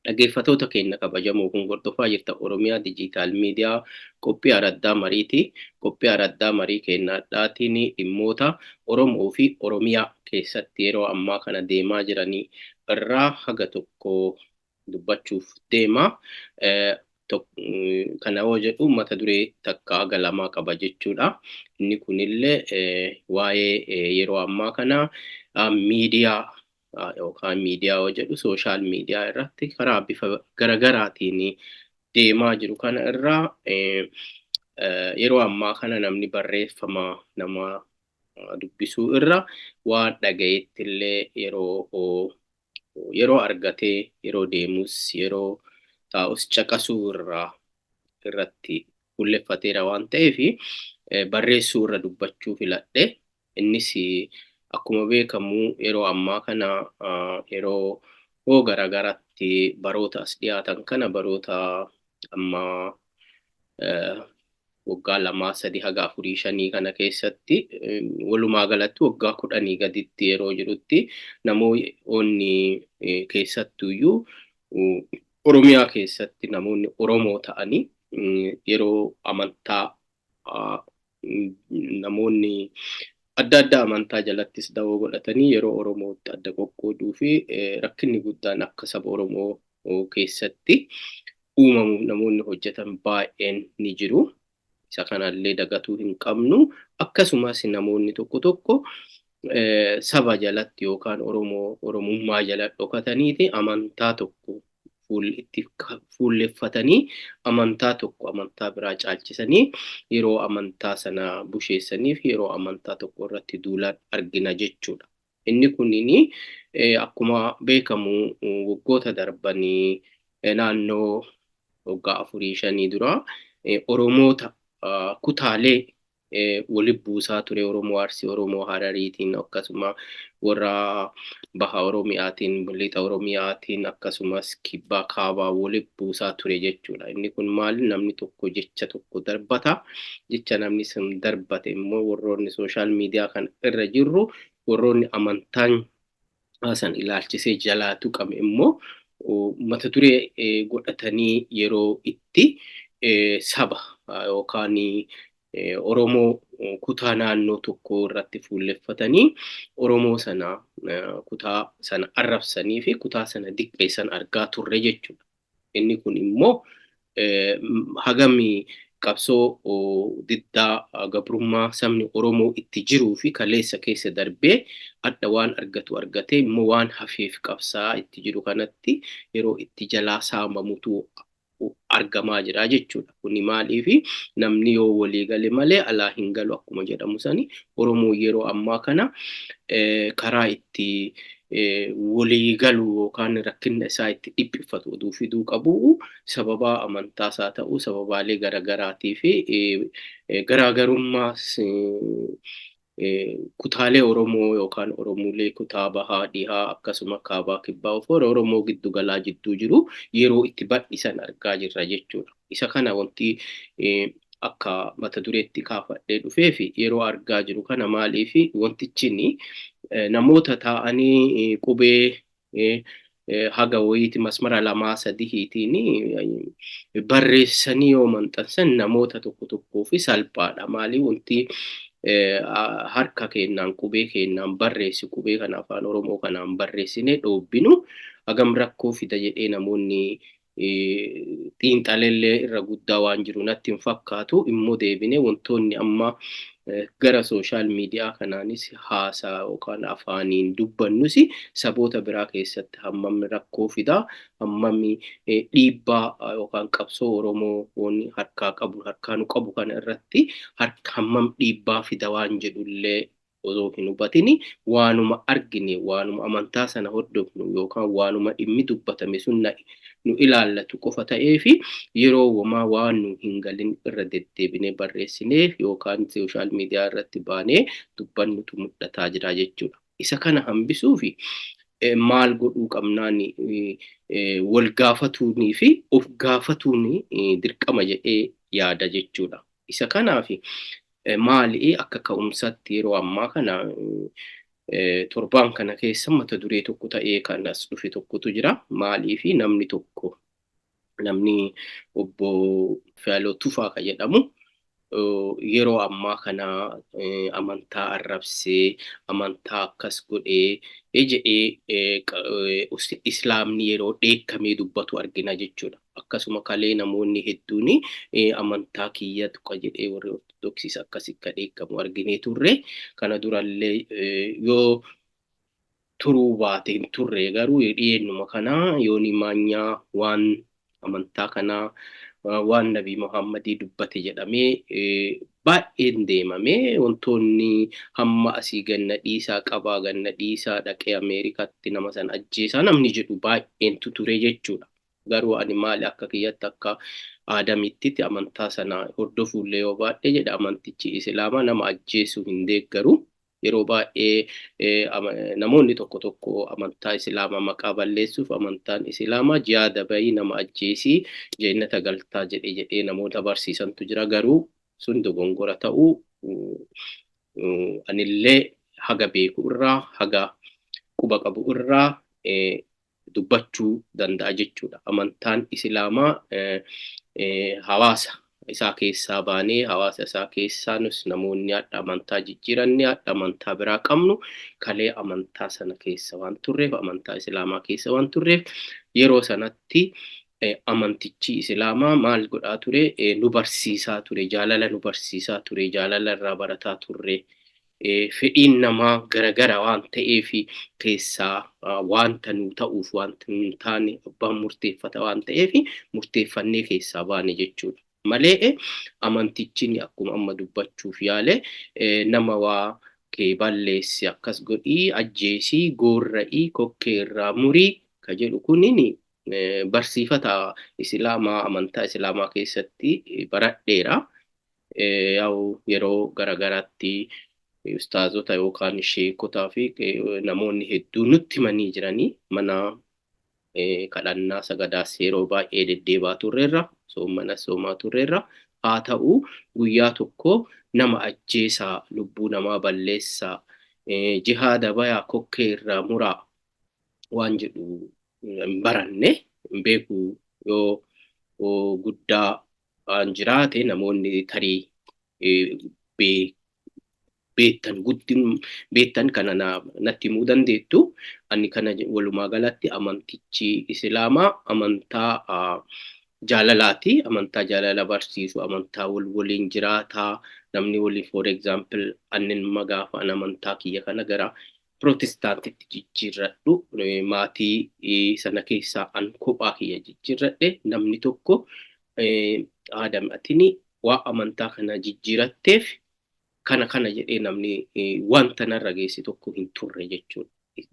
Dhaggeeffattoota keenya kabajamoo kun hordofaa jirtan Oromiyaa Dijiitaal Miidiyaa qophii Araddaa Mariiti. Qophii Araddaa Marii keenyaadhaatiin dhimmoota Oromoo fi Oromiyaa keessatti yeroo ammaa kana deemaa jiranii irraa haga tokko dubbachuuf deema. Kana yoo jedhu mata duree takka haga lamaa qaba jechuudha. Inni kunillee waa'ee yeroo ammaa kana miidiyaa yookaan miidiyaa yoo jedhu sooshaal miidiyaa irratti karaa bifa garagaraatiin deemaa jiru kana irraa yeroo ammaa kana namni barreeffama nama dubbisuu irra waan dhagayetti illee yeroo argatee yeroo deemus yeroo taa'us caqasuu irraa irratti fuulleffateera waan ta'eef barreessuu irra dubbachuu filadhe. Innis akkuma beekamu yeroo ammaa kana yeroo hoo garagaratti baroota as dhiyaatan kana baroota ammaa waggaa 2 3 haga 4 5 kana keessatti walumaa galatti waggaa 10 gaditti yeroo jirutti namoonni keessattuyyuu Oromiyaa keessatti namoonni Oromoo ta'anii yeroo amantaa namoonni adda addaa amantaa jalattis dawoo godhatanii yeroo Oromootti adda qoqqooduu fi rakkinni guddaan akka saba Oromoo keessatti uumamu namoonni hojjetan baay'een ni jiru. Isa kanallee dagatuu hin qabnu. Akkasumas namoonni tokko tokko saba jalatti yookaan Oromoo Oromummaa jala dhokataniiti amantaa tokko itti fuulleffatanii amantaa tokko amantaa biraa caalchisanii yeroo amantaa sana busheessanii fi yeroo amantaa tokko irratti duulan argina jechuudha. Inni kunniin akkuma beekamu waggoota darbanii naannoo waggaa 4 5 dura Oromoota kutaalee walitti buusaa ture Oromoo Arsii, Oromoo Harariitiin akkasuma warra baha Oromiyaatiin, lixa Oromiyaatiin akkasumas kibbaa kaabaa walitti buusaa ture jechuudha. Inni kun maali? Namni tokko jecha tokko darbata. Jecha namni sun darbate immoo warroonni sooshaal miidiyaa kana irra jirru warroonni amantaan san ilaalchisee jalaa tuqame immoo mata duree godhatanii yeroo itti saba yookaan Oromoo kutaa naannoo tokko irratti fuulleffatanii Oromoo sana kutaa sana arrabsanii fi kutaa sana diqqeessan argaa turre jechuudha. Inni kun immoo hagami qabsoo diddaa gabrummaa sabni Oromoo itti jiruu fi kaleessa keessa darbee adda waan argatu argatee immoo waan hafeef qabsaa itti jiru kanatti yeroo itti jalaa saamamutu argamaa jira jechuudha. Kuni maaliifi namni yoo walii gale malee alaa hin galu akkuma jedhamu sani Oromoo yeroo ammaa kana karaa itti walii galu yookaan rakkinna isaa itti dhiphifatu oduu fiduu qabu sababaa amantaa isaa ta'uu sababaalee garagaraatii fi garaagarummaa kutaalee Oromoo yookaan Oromolee kutaa bahaa dhihaa akkasuma kaabaa kibbaa of Oromoo giddu galaa jidduu jiru yeroo itti bal'isan argaa jirra jechuudha. Isa kana wanti akka mata dureetti kaafadhee dhufee fi yeroo argaa jiru kana maaliif wantichi namoota taa'anii qubee haga wayiiti masmara 2 3tiin barreessanii yoo maxxansan namoota tokko tokkoo fi salphaadha. Maali wanti harka keenyaan qubee keenyaan barreessi qubee kana afaan Oromoo kanaan barreessinee dhoobbinu hagam rakkoo fida jedhee namoonni xiinxalellee irra guddaa waan jiru natti hin fakkaatu. Immoo deebinee wantoonni amma gara sooshaal miidiyaa kanaanis haasaa yookaan afaaniin dubbannus saboota biraa keessatti hammam rakkoo fida, hammam dhiibbaa yookaan qabsoo Oromoo harkaa qabu harkaa nu qabu kana irratti hammam dhiibbaa fida waan jedhullee osoo hin hubatini waanuma argine waanuma amantaa sana hordofnu yookaan waanuma dhimmi dubbatame sun nu ilaallatu qofa ta'ee fi yeroo womaa waan nu hin galin irra deddeebinee barreessinee yookaan sooshaal miidiyaa irratti baanee dubbannutu mul'ataa jira jechuudha. Isa kana hambisuu fi maal godhuu qabnaan wal gaafatuunii fi of gaafatuun dirqama jedhee yaada jechuudha. Isa kanaaf maali akka ka'umsaatti yeroo ammaa kana Torbaan kana keessa mata duree tokko ta'ee kan as dhufe tokkotu jira. Maaliifi namni tokko, namni obbo Fayaaloo Tufaa kan jedhamu, yeroo ammaa kana amantaa arrabsee, amantaa akkas godhee jedhee, islaamni yeroo dheekkamee dubbatu argina jechuudha. Akkasuma kalee namoonni hedduun amantaa kiyya tuqa jedhee warri Ortodoksiis akkasitti dheekkamu arginee turre. Kana durallee yoo turuu baate hin turre, garuu dhiyeennuma kana yooni maanyaa waan amantaa kanaa, waan Nabii Muhammadii dubbate jedhamee baay'een deemame. Wantoonni hamma asii ganna dhiisaa qabaa, ganna dhiisaa dhaqee Ameerikaatti nama sana ajjeesaa namni jedhu baay'eentu ture jechuudha. Garuu ani maali, akka kiyyatti, akka aadamitti amantaa sana hordofuullee yoo baadhe jedha, amantichi Islaamaa nama ajjeesuu hin deeggaru. Yeroo baay'ee namoonni tokko tokko amantaa Islaamaa maqaa balleessuuf, amantaan Islaamaa jihaada bahii nama ajjeesii jannata galtaa jedhe jedhee namoota barsiisantu jira. Garuu sun dogongora ta'uu anillee haga beeku irraa, haga quba qabu irraa dubbachuu danda'a jechuudha. Amantaan Islaamaa hawaasa isaa keessaa baanee, hawaasa isaa keessaa nus namoonni hadha amantaa jijjiiranne, hadha amantaa biraa qabnu, kalee amantaa sana keessa waan turreef, amantaa Islaamaa keessa waan turreef, yeroo sanatti amantichi Islaamaa maal godhaa ture? Nu barsiisaa ture, jaalala nu barsiisaa ture, jaalala irraa barataa turre. Fedhiin namaa garagara waan ta'eef, keessaa wanta nu ta'uuf wanta nu hin taane abbaan murteeffata waan ta'eef, murteeffannee keessaa baane jechuudha. Malee amantichi akkuma amma dubbachuuf yaale nama waa kee balleessi, akkas godhii, ajjeesii, goorra'ii, kokkee irraa murii ka jedhu kunin barsiifata Islaamaa amantaa Islaamaa keessatti baradheera. Yaa'u yeroo garagaraatti ustaazota yookaan sheekotaa fi namoonni hedduu nutti himanii jiranii, mana kadhannaa sagadaas yeroo baay'ee deddeebaa turreerra, soomana soomaa turreerra. Haa ta'u, guyyaa tokko nama ajjeesaa, lubbuu namaa balleessaa, jihaada bayaa, kokkee irraa muraa waan jedhu hin baranne, hin beeku. Yoo guddaa waan jiraate namoonni tarii beektan, guddin beektan kana natti himuu dandeettu. Ani kana walumaa galatti amantichi Islaamaa amantaa jaalalaati. Amantaa jaalala barsiisu, amantaa wal waliin jiraataa, namni waliin. For example, annin gaafa an amantaa kiyya kana gara Protestaantitti jijjiirradhu, maatii sana keessaa an kophaa kiyya jijjiirradhe. Namni tokko, "Aadam, atini waa amantaa kana jijjiiratteef kana kana" jedhee namni wanta narra geesse tokko hin turre jechuudha.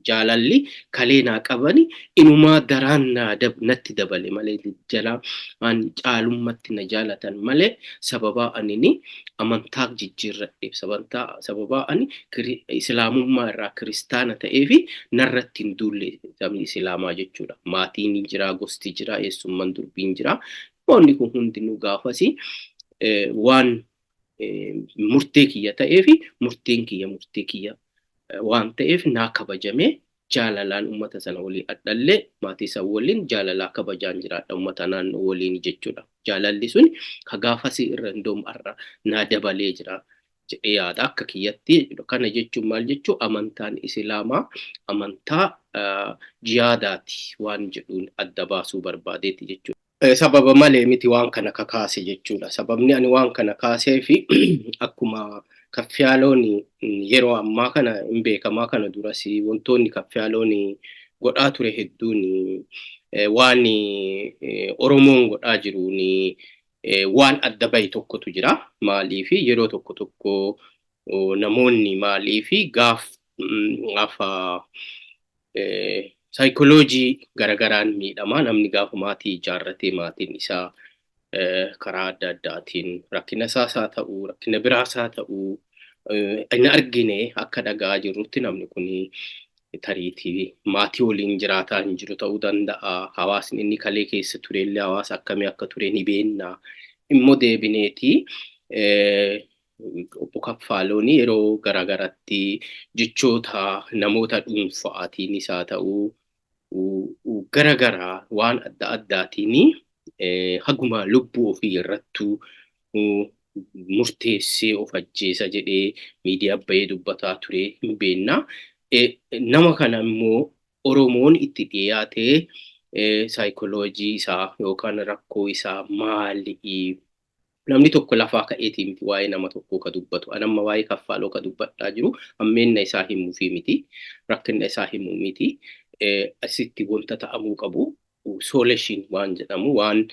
Jaalalli kalee naa qabani inumaa daraan natti dabale malee, jalaa an caalummatti na jaalatan malee, sababaa anini amantaa jijjiirradheef, sababaa ani Islaamummaa irraa Kiristaana ta'eefi narratti hin duulle sabni Islaamaa jechuudha. Maatiin jira, gosti jira, eessummaan durbiin jira. Namoonni kun hundinuu gaafasi waan murtee kiyya ta'eefi, murteen kiyya murtee kiyya waan ta'eef naa kabajamee, jaalalaan uummata sana waliin adhallee, maatii sana waliin jaalalaa kabajaan jiraadha uummata naannoo waliin jechuudha. Jaalalli sun ka gaafasii irra indoom har'a naa dabalee jira jedhee yaada akka kiyyatti jechuudha. Kana jechuun maal jechuu? Amantaan Islaamaa amantaa jihaadaati waan jedhuun adda baasuu barbaadeeti jechuudha. Sababa malee miti waan kana kakaase jechuudha. Sababni ani waan kana kaasee fi akkuma Kaffiyaaloon yeroo ammaa kana hin beekamaa, kana duras wantoonni Kaffiyaaloon godhaa ture hedduun waan Oromoon godhaa jiruun waan adda bahe tokkotu jira. Maaliif yeroo tokko tokko namoonni, maaliif gaafa saayikooloojii garagaraan miidhama namni, gaafa maatii ijaarratee maatiin isaa karaa adda addaatiin rakkina isaas haa ta'uu, rakkina biraas haa ta'uu, hin argine, akka dhagaa jirrutti namni kun tariitii maatii waliin jiraataa hin jiru ta'uu danda'a. Hawaasni inni kalee keessa turellee hawaasa akkamii akka ture ni beekna. Immoo deebineeti Obbo Kaffaaloon yeroo garaagaratti jechoota namoota dhuunfaatiin isaa ta'uu garagaraa waan adda addaatiin haguma lubbuu ofii irrattuu murteessee of ajjeesa jedhee miidiyaa bahee dubbataa ture hin beekna. Nama kana immoo Oromoon itti dhiyaatee saayikoloojii isaa yookaan rakkoo isaa maali? Namni tokko lafaa ka'eetii miti waa'ee nama tokkoo ka dubbatu. Ani amma waa'ee Kaffaaloo ka dubbadhaa jiru hammeenna isaa himuufii miti. Rakkinna isaa himuu miti. Asitti wanta ta'amuu qabu solution waan jedhamu, waan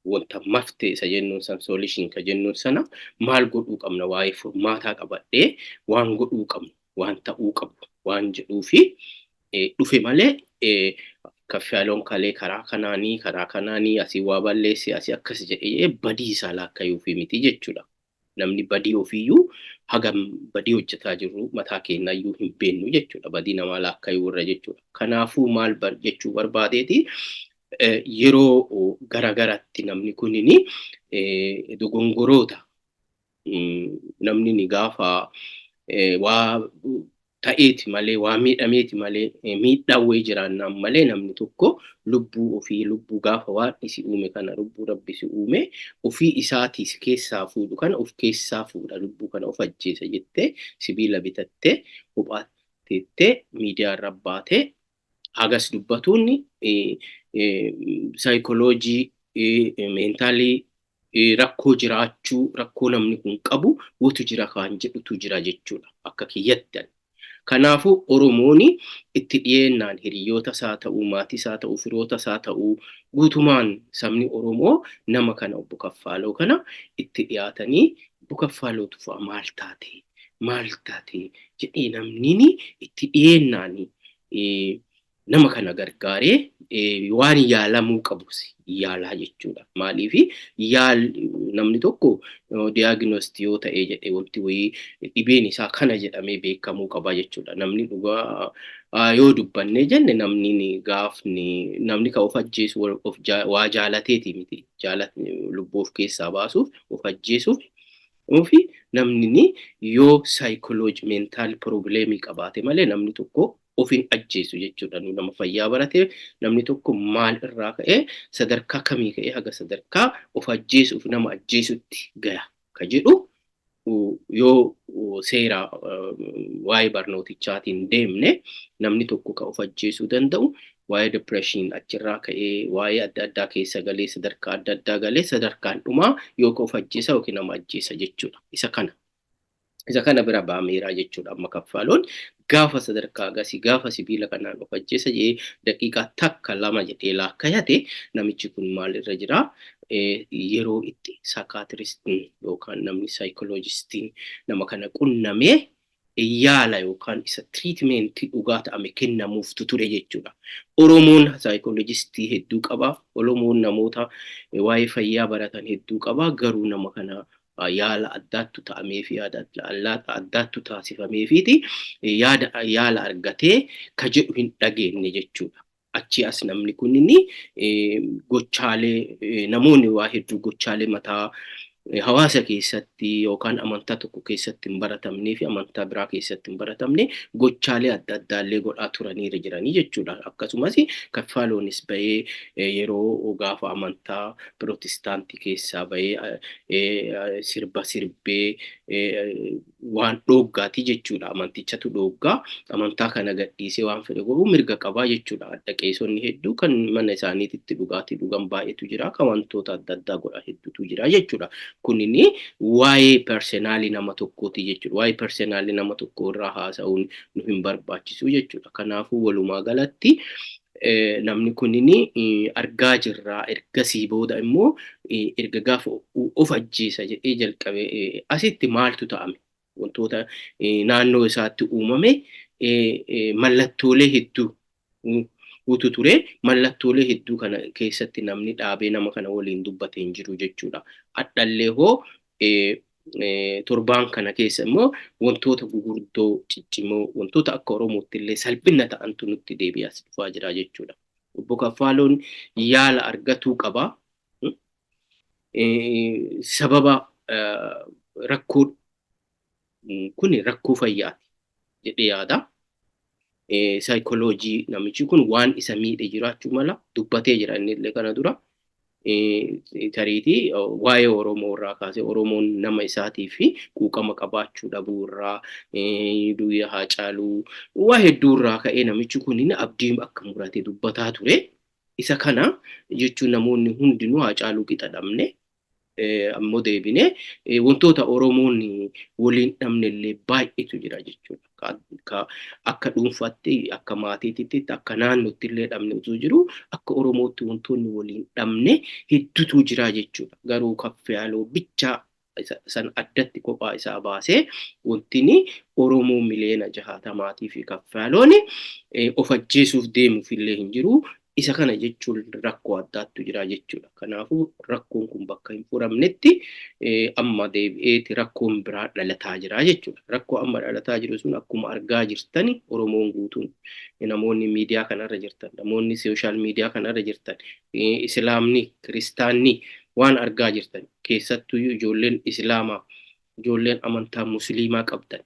wanta mafte isa jennuun san, solution ka jennuun sana maal godhuu qabna, waa'ee furmaataa qabadhee waan godhuu qabnu, waan ta'uu qabu waan jedhuu fi dhufe malee, Kaffaaloon kalee karaa kanaanii karaa kanaanii asii waa balleesse, asii akkas jedhee badii isaa laakkayuufi miti jechuudha. Namni badii ofiiyyuu hagam badii hojjetaa jirru mataa keenyayyuu hin beeknu jechuudha. Badii namaa laakkayuu irra jechuudha. Kanaafuu maal jechuu barbaadeeti, yeroo garagaratti namni kunini dogongoroota namni ni gaafa waa ta'eeti malee, waa miidhameeti malee, miidhaan wayii jiraannaan malee, namni tokko lubbuu ofii, lubbuu gaafa waan isi uume kana, lubbuu Rabbi si uume ofii isaatii si keessaa fuudhu kana of keessaa fuudha, lubbuu kana of ajjeesa jettee sibiila bitattee kophaa teettee miidiyaa irra baatee hagas dubbatuun saayikoloojii, mental rakkoo jiraachuu, rakkoo namni kun qabu wotu jira kan jedhutu jira jechuudha akka kiyyatti. Kanaafuu Oromoon itti dhiyeennaan hiriyoota isaa ta'uu, maatii isaa ta'uu, firoota isaa ta'uu, guutumaan sabni Oromoo nama kana, Obbo Kaffaaloo kana itti dhiyaatanii, "Obbo Kaffaaloo Tufaa, maal taate, maal taate?" jedhee namni itti dhiyeennaan nama kana gargaaree waan yaalamuu qabus yaalaa jechuudha. Maaliif, yaal namni tokko diagnosed yoo ta'ee jedhee wanti wayii dhibeen isaa kana jedhamee beekamuu qaba jechuudha. Namni dhugaa yoo dubbannee jenne, namni gaafni namni kan of ajjeesu waa jaalateeti miti. Lubbuu of keessaa baasuuf of ajjeesuuf fi namni yoo saayikoloojii mental problem qabaate malee namni tokko of hin ajjeesu jechuudha. Nu nama fayyaa barate, namni tokko maal irraa ka'ee, sadarkaa kamii ka'ee haga sadarkaa of ajjeesuuf nama ajjeesutti gaya ka jedhu, yoo seera waa'ee barnootichaatiin deemne, namni tokko ka of ajjeesuu danda'u waa'ee depression achirraa ka'ee, waa'ee adda addaa keessa galee, sadarkaa adda addaa galee, sadarkaan dhumaa yoo of ajjeesa yookiin nama ajjeesa jechuudha. Isa kana. Isa kana bira baameeraa jechuudha. Amma Kaffaaloon gaafa sadarkaa gasii gaafa sibiila kanaan of ajjeesa jedhee daqiiqaa takka lama jedhee laakkayate, namichi kun maal irra jira? Yeroo itti psychiatristiin yookaan namni saayikoloojistiin nama kana qunnamee yaala yookaan isa treatment dhugaa ta'ame kennamuuftu ture jechuudha. Oromoon saayikoloojistii hedduu qaba. Oromoon namoota waa'ee fayyaa baratan hedduu qaba. Garuu nama kana yaala addaattu ta'ameefi, yaada addaattu taasifameefiiti yaada yaala argatee ka jedhu hin dhageenye jechuudha. Achi as namni kunini gochaalee namoonni waa hedduu, gochaalee mataa hawaasa keessatti yookaan amantaa tokko keessatti hin baratamnee fi amantaa biraa keessatti hin baratamne gochaalee adda addaallee godhaa turaniira jiranii jechuudha. Akkasumas Kaffaaloonis bahee yeroo gaafa amantaa Pirootestaantii keessaa bahee sirba sirbee waan dhooggaati jechuudha. Amantichatu dhooggaa, amantaa kana gadhiisee waan fedhe godhuu mirga qabaa jechuudha. Adda qeesonni hedduu kan mana isaaniititti dhugaatii dhugan baay'eetu jira. Kan wantoota adda addaa godhan hedduutu jira jechuudha. Kunini waa'ee personal nama tokkooti jechuudha. Waa'ee personal nama tokko irraa haasa'uun nu hin barbaachisu jechuudha. Kanaafuu walumaa galatti namni kunini argaa jirraa, ergasii booda immoo erga gaafa of ajjeesa jedhee jalqabe asitti maaltu ta'ame, wantoota naannoo isaatti uumame, mallattoolee hedduu utu ture. Mallattoolee hedduu kana keessatti namni dhaabee nama kana waliin dubbate hin jiru jechuudha. Hadhallee hoo torbaan kana keessa immoo wantoota gugurdoo ciccimoo, wantoota akka Oromootti illee salphina ta'antu nutti deebi'aa as dhufaa jira jechuudha. Obbo Kaffaaloon yaala argatuu qaba. Sababa Rakkoo kun rakkoo fayyaati jedhee yaada. Saayikoloojii namichi kun waan isa miidhe jiraachuu mala dubbatee jira inni illee kana dura. Tariitii waa'ee Oromoo irraa kaasee Oromoon nama isaatii fi quuqama qabaachuu dhabuu irraa, du'a Haacaaluu waa hedduu irraa ka'ee namichi kun abdii akka murate dubbataa ture. Isa kana jechuun namoonni hundinuu Haacaaluu qixa dhabne, ammoo deebinee wantoota Oromoon waliin dhabne illee baay'eetu jira jechuudha. Akka dhuunfaatti, akka maatiitti, akka naannootti illee dhabne utuu jiru, akka Oromootti wantoonni waliin dhabne hedduutu jira jechuudha. Garuu Kaffiyaaloo bichaa san addatti kophaa isaa baasee wantini Oromoo 60 miliyoonaatii fi Kaffiyaaloon of ajjeesuuf deemuuf illee hin jiru. Isa kana jechuun rakkoo addaattu jira jechuudha. Kanaafuu rakkoon kun bakka hin furamnetti amma deebi'eeti rakkoon biraa dhalataa jira jechuudha. Rakkoo amma dhalataa jiru sun akkuma argaa jirtani, Oromoon guutuun, namoonni miidiyaa kanarra jirtan, namoonni social media kanarra jirtan, Islaamni, Kiristaanni waan argaa jirtan, keessattuyyuu ijoolleen Islaamaa, ijoolleen amantaa Musliimaa qabdan,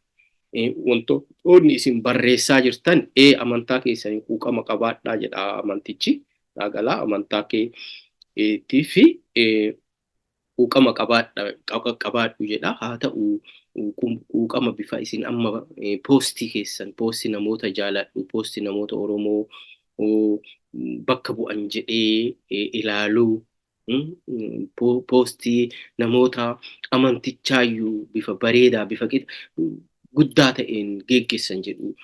wantoonni isin barreessaa jirtan, amantaa keessanii quuqama qabaadhaa jedha amantichi. Dhaagalaa amantaa keetii fi quuqama qabaadhu jedha. Haa ta'u, quuqama bifa isin amma poostii keessan, poostii namoota jaaladhu, poostii namoota Oromoo bakka bu'an jedhee ilaaluu, poostii namoota amantichaayyuu bifa bareedaa, bifa guddaa ta'een geggeessan jedhu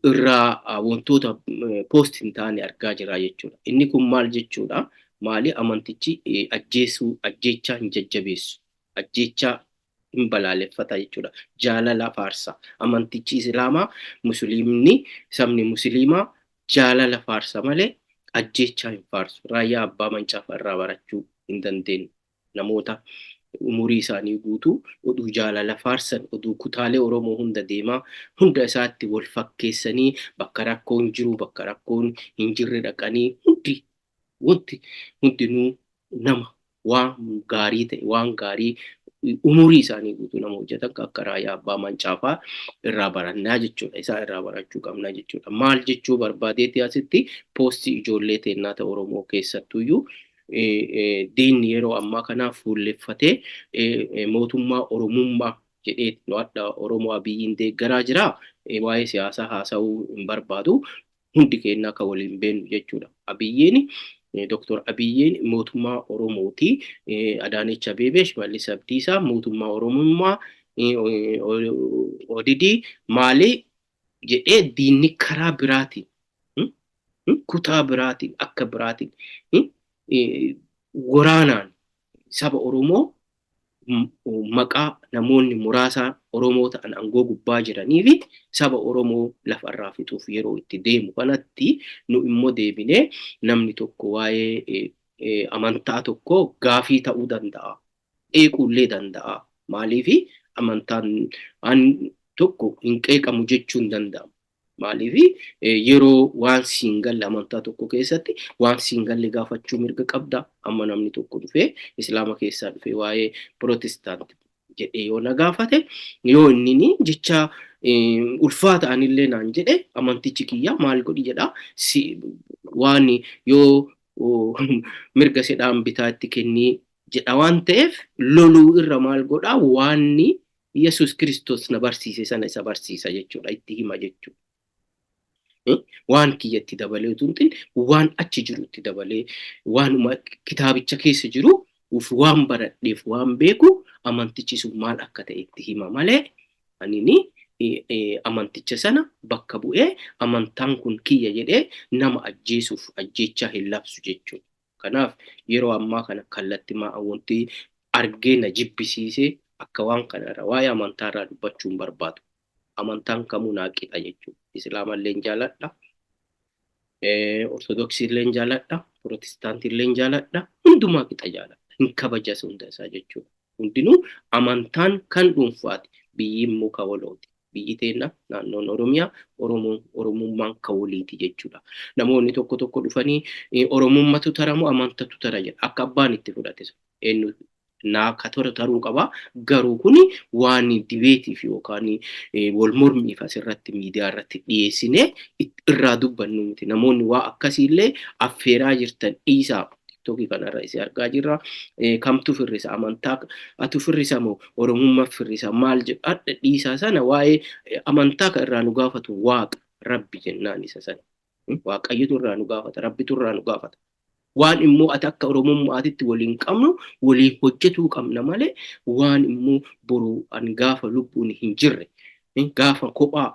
irraa wantoota poostii hin taane argaa jira jechuudha. Inni kun maal jechuudha? Maali, amantichi ajjeesuu, ajjeechaa hin jajjabeessu. Ajjeechaa hin balaaleffata jechuudha. Jaalala faarsa. Amantichi Islaamaa, Musliimni, sabni Musliimaa jaalala faarsa malee ajjeechaa hin faarsu. Raayyaa Abbaa Mancaafa irraa barachuu hin dandeenyu. Namoota umurii isaanii guutuu oduu jaalala faarsan, oduu kutaalee Oromoo hunda deemaa, hunda isaatti wal fakkeessanii, bakka rakkoon jiru, bakka rakkoon hin jirre dhaqanii, hundi wanti hundinuu nama waan gaarii ta'e, waan gaarii umurii isaanii guutuu nama hojjetan akka Raayyaa Abbaa Mancaafaa irraa barannaa jechuudha. Isaa irraa barachuu qabnaa jechuudha. Maal jechuu barbaadeeti, asitti poostii ijoollee teennaa ta'e Oromoo keessattuyyuu diinni yeroo ammaa kanaa fuulleffatee mootummaa Oromummaa jedhee nu adda Oromoo Abiyyiin deeggaraa jira. Waa'ee siyaasaa haasa'uu hin barbaadu. Hundi keenya akka waliin beennu jechuudha. Abiyyiin, Dr. Abiyyiin mootummaa Oromooti. Adaanech Abeebee, Shimallis Abdiisaa mootummaa Oromummaa, ODD maali jedhee diinni karaa biraatiin, kutaa biraatiin, akka biraatiin waraanaan saba Oromoo maqaa namoonni muraasa Oromoo ta'an aangoo gubbaa jiranii fi saba Oromoo lafarraa fixuuf yeroo itti deemu kanatti, nu immoo deebinee namni tokko waa'ee amantaa tokko gaafii ta'uu danda'a. Qeequullee danda'a. Maaliifi, amantaan tokko hin qeeqamu jechuu hin danda'amu. Maaliifi, yeroo waan siin galle, amantaa tokko keessatti waan siin galle gaafachuu mirga qabda. Amma namni tokko dhufee, Islaama keessaa dhufee, waa'ee Pirootestaanti jedhee yoo na gaafate, yoo inni jecha ulfaata anillee naan jedhe, amantichi kiyya maal godhi jedha, waan yoo mirga sedhaan bitaa itti kennii jedha waan ta'eef, loluu irra maal godhaa, waanni Yesus Kiristoos na barsiise sana isa barsiisa jechuudha, itti hima jechuudha. Waan kiyyatti dabalee utuu hin ta'in, waan achi jiru itti dabalee, waanuma kitaabicha keessa jiru, waan baradheef, waan beeku, amantichi sun maal akka ta'e itti hima malee, anini amanticha sana bakka bu'ee amantaan kun kiyya jedhee nama ajjeesuuf ajjeechaa hin labsu jechuudha. Kanaaf yeroo ammaa kana kallattii wanti argee na jibbisiisee, akka waan kanarra waa'ee amantaarraa dubbachuu hin barbaadu. Amantaan kamuu naa qixa jechuudha. Islaamallee hin jaaladha. Ortodoksii illee hin jaaladha. Pirootestaantii illee hin jaaladha. Hundumaa qixa jaaladha. Hin kabajas hunda isaa jechuudha. Hundinuu amantaan kan dhuunfaati. Biyyi immoo kan walooti. Biyyi teenna naannoon Oromiyaa, Oromoon, Oromummaan kan waliiti jechuudha. Namoonni tokko tokko dhufanii Oromummatu tara moo amantatu tara jedha. Akka abbaan itti fudhate eenyu Naa ka taruu qaba. Garuu kuni waan dibeetiif yookaan wal mormiif asirratti miidiyaa irratti dhiyeessinee irraa dubbannu miti. Namoonni waa akkasiillee affeeraa jirtan dhiisaa. TikTokii kanarra isin argaa jirra. Kamtu firrisa amantaa atu firrisa moo Oromummaa firrisa maal jedhu adda dhiisaa sana waa'ee amantaa kan irraa nu gaafatu Waaqa Rabbi jennaan isa sana. Waaqayyotu irraa nu gaafata, Rabbitu irraa nu gaafata. Waan immoo ati akka Oromummaatitti waliin qabnu waliin hojjetuu qabna malee waan immoo boru an gaafa lubbuun hin jirre gaafa kophaa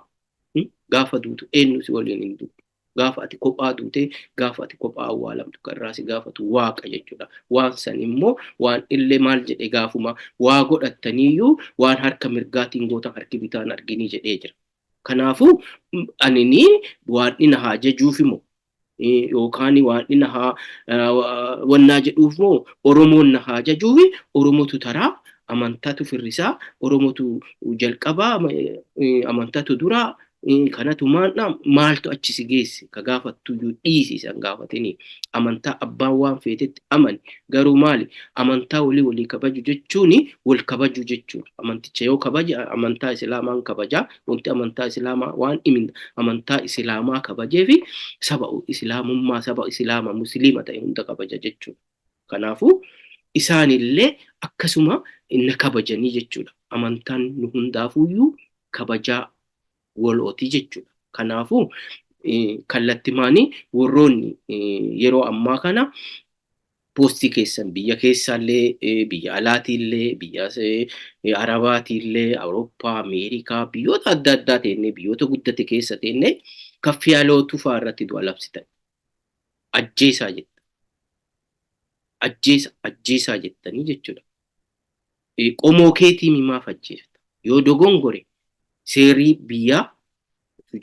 gaafa duutu eenyu si waliin hin duutu. Gaafa ati kophaa duutee gaafa ati kophaa awwaalamtu kan irraa si gaafatu Waaqa jechuudha. Waan san immoo waan illee maal jedhe gaafuma waa godhattaniiyyuu waan harka mirgaatiin gootan harki bitaan arginii jedhee jira. Kanaafuu anini waan inni haa jajuuf moo yookaan waan inni haa wannaa jedhuuf moo Oromoon na haa jajuufi Oromotu taraa amantaatu firrisaa Oromotu jalqabaa amantaatu duraa kanatu maal maaltu achi si geesse ka gaafattuyyuu dhiisi isan gaafatini amantaa abbaan waan feetetti amani garuu maali amantaa walii walii kabaju jechuun wal kabaju jechuudha. Amanticha yoo kabaje amantaa Islaamaan kabajaa wanti amantaa Islaamaa waan amantaa Islaamaa kabajee fi saba Islaamummaa saba Islaama Musliima ta'e hunda kabaja jechuudha. Kanaafuu isaanillee akkasuma na kabajanii jechuudha. Amantaan nu hundaafuyyuu kabajaa walooti jechuudha. Kanaafuu kallattimaanii warroonni yeroo ammaa kana poostii keessan biyya keessaallee biyya alaatiillee biyya Arabaatiillee Awurooppaa Ameerikaa biyyoota adda addaa teennee biyyoota guddate keessa teennee Kaffiyaaloo Tufaa irratti du'a labsitan. Ajjeesaa jetta. Ajjeesa ajjeesaa jettanii jechuudha. Qomoo keetii maaf ajjeefta? Yoo dogongore seerri biyyaa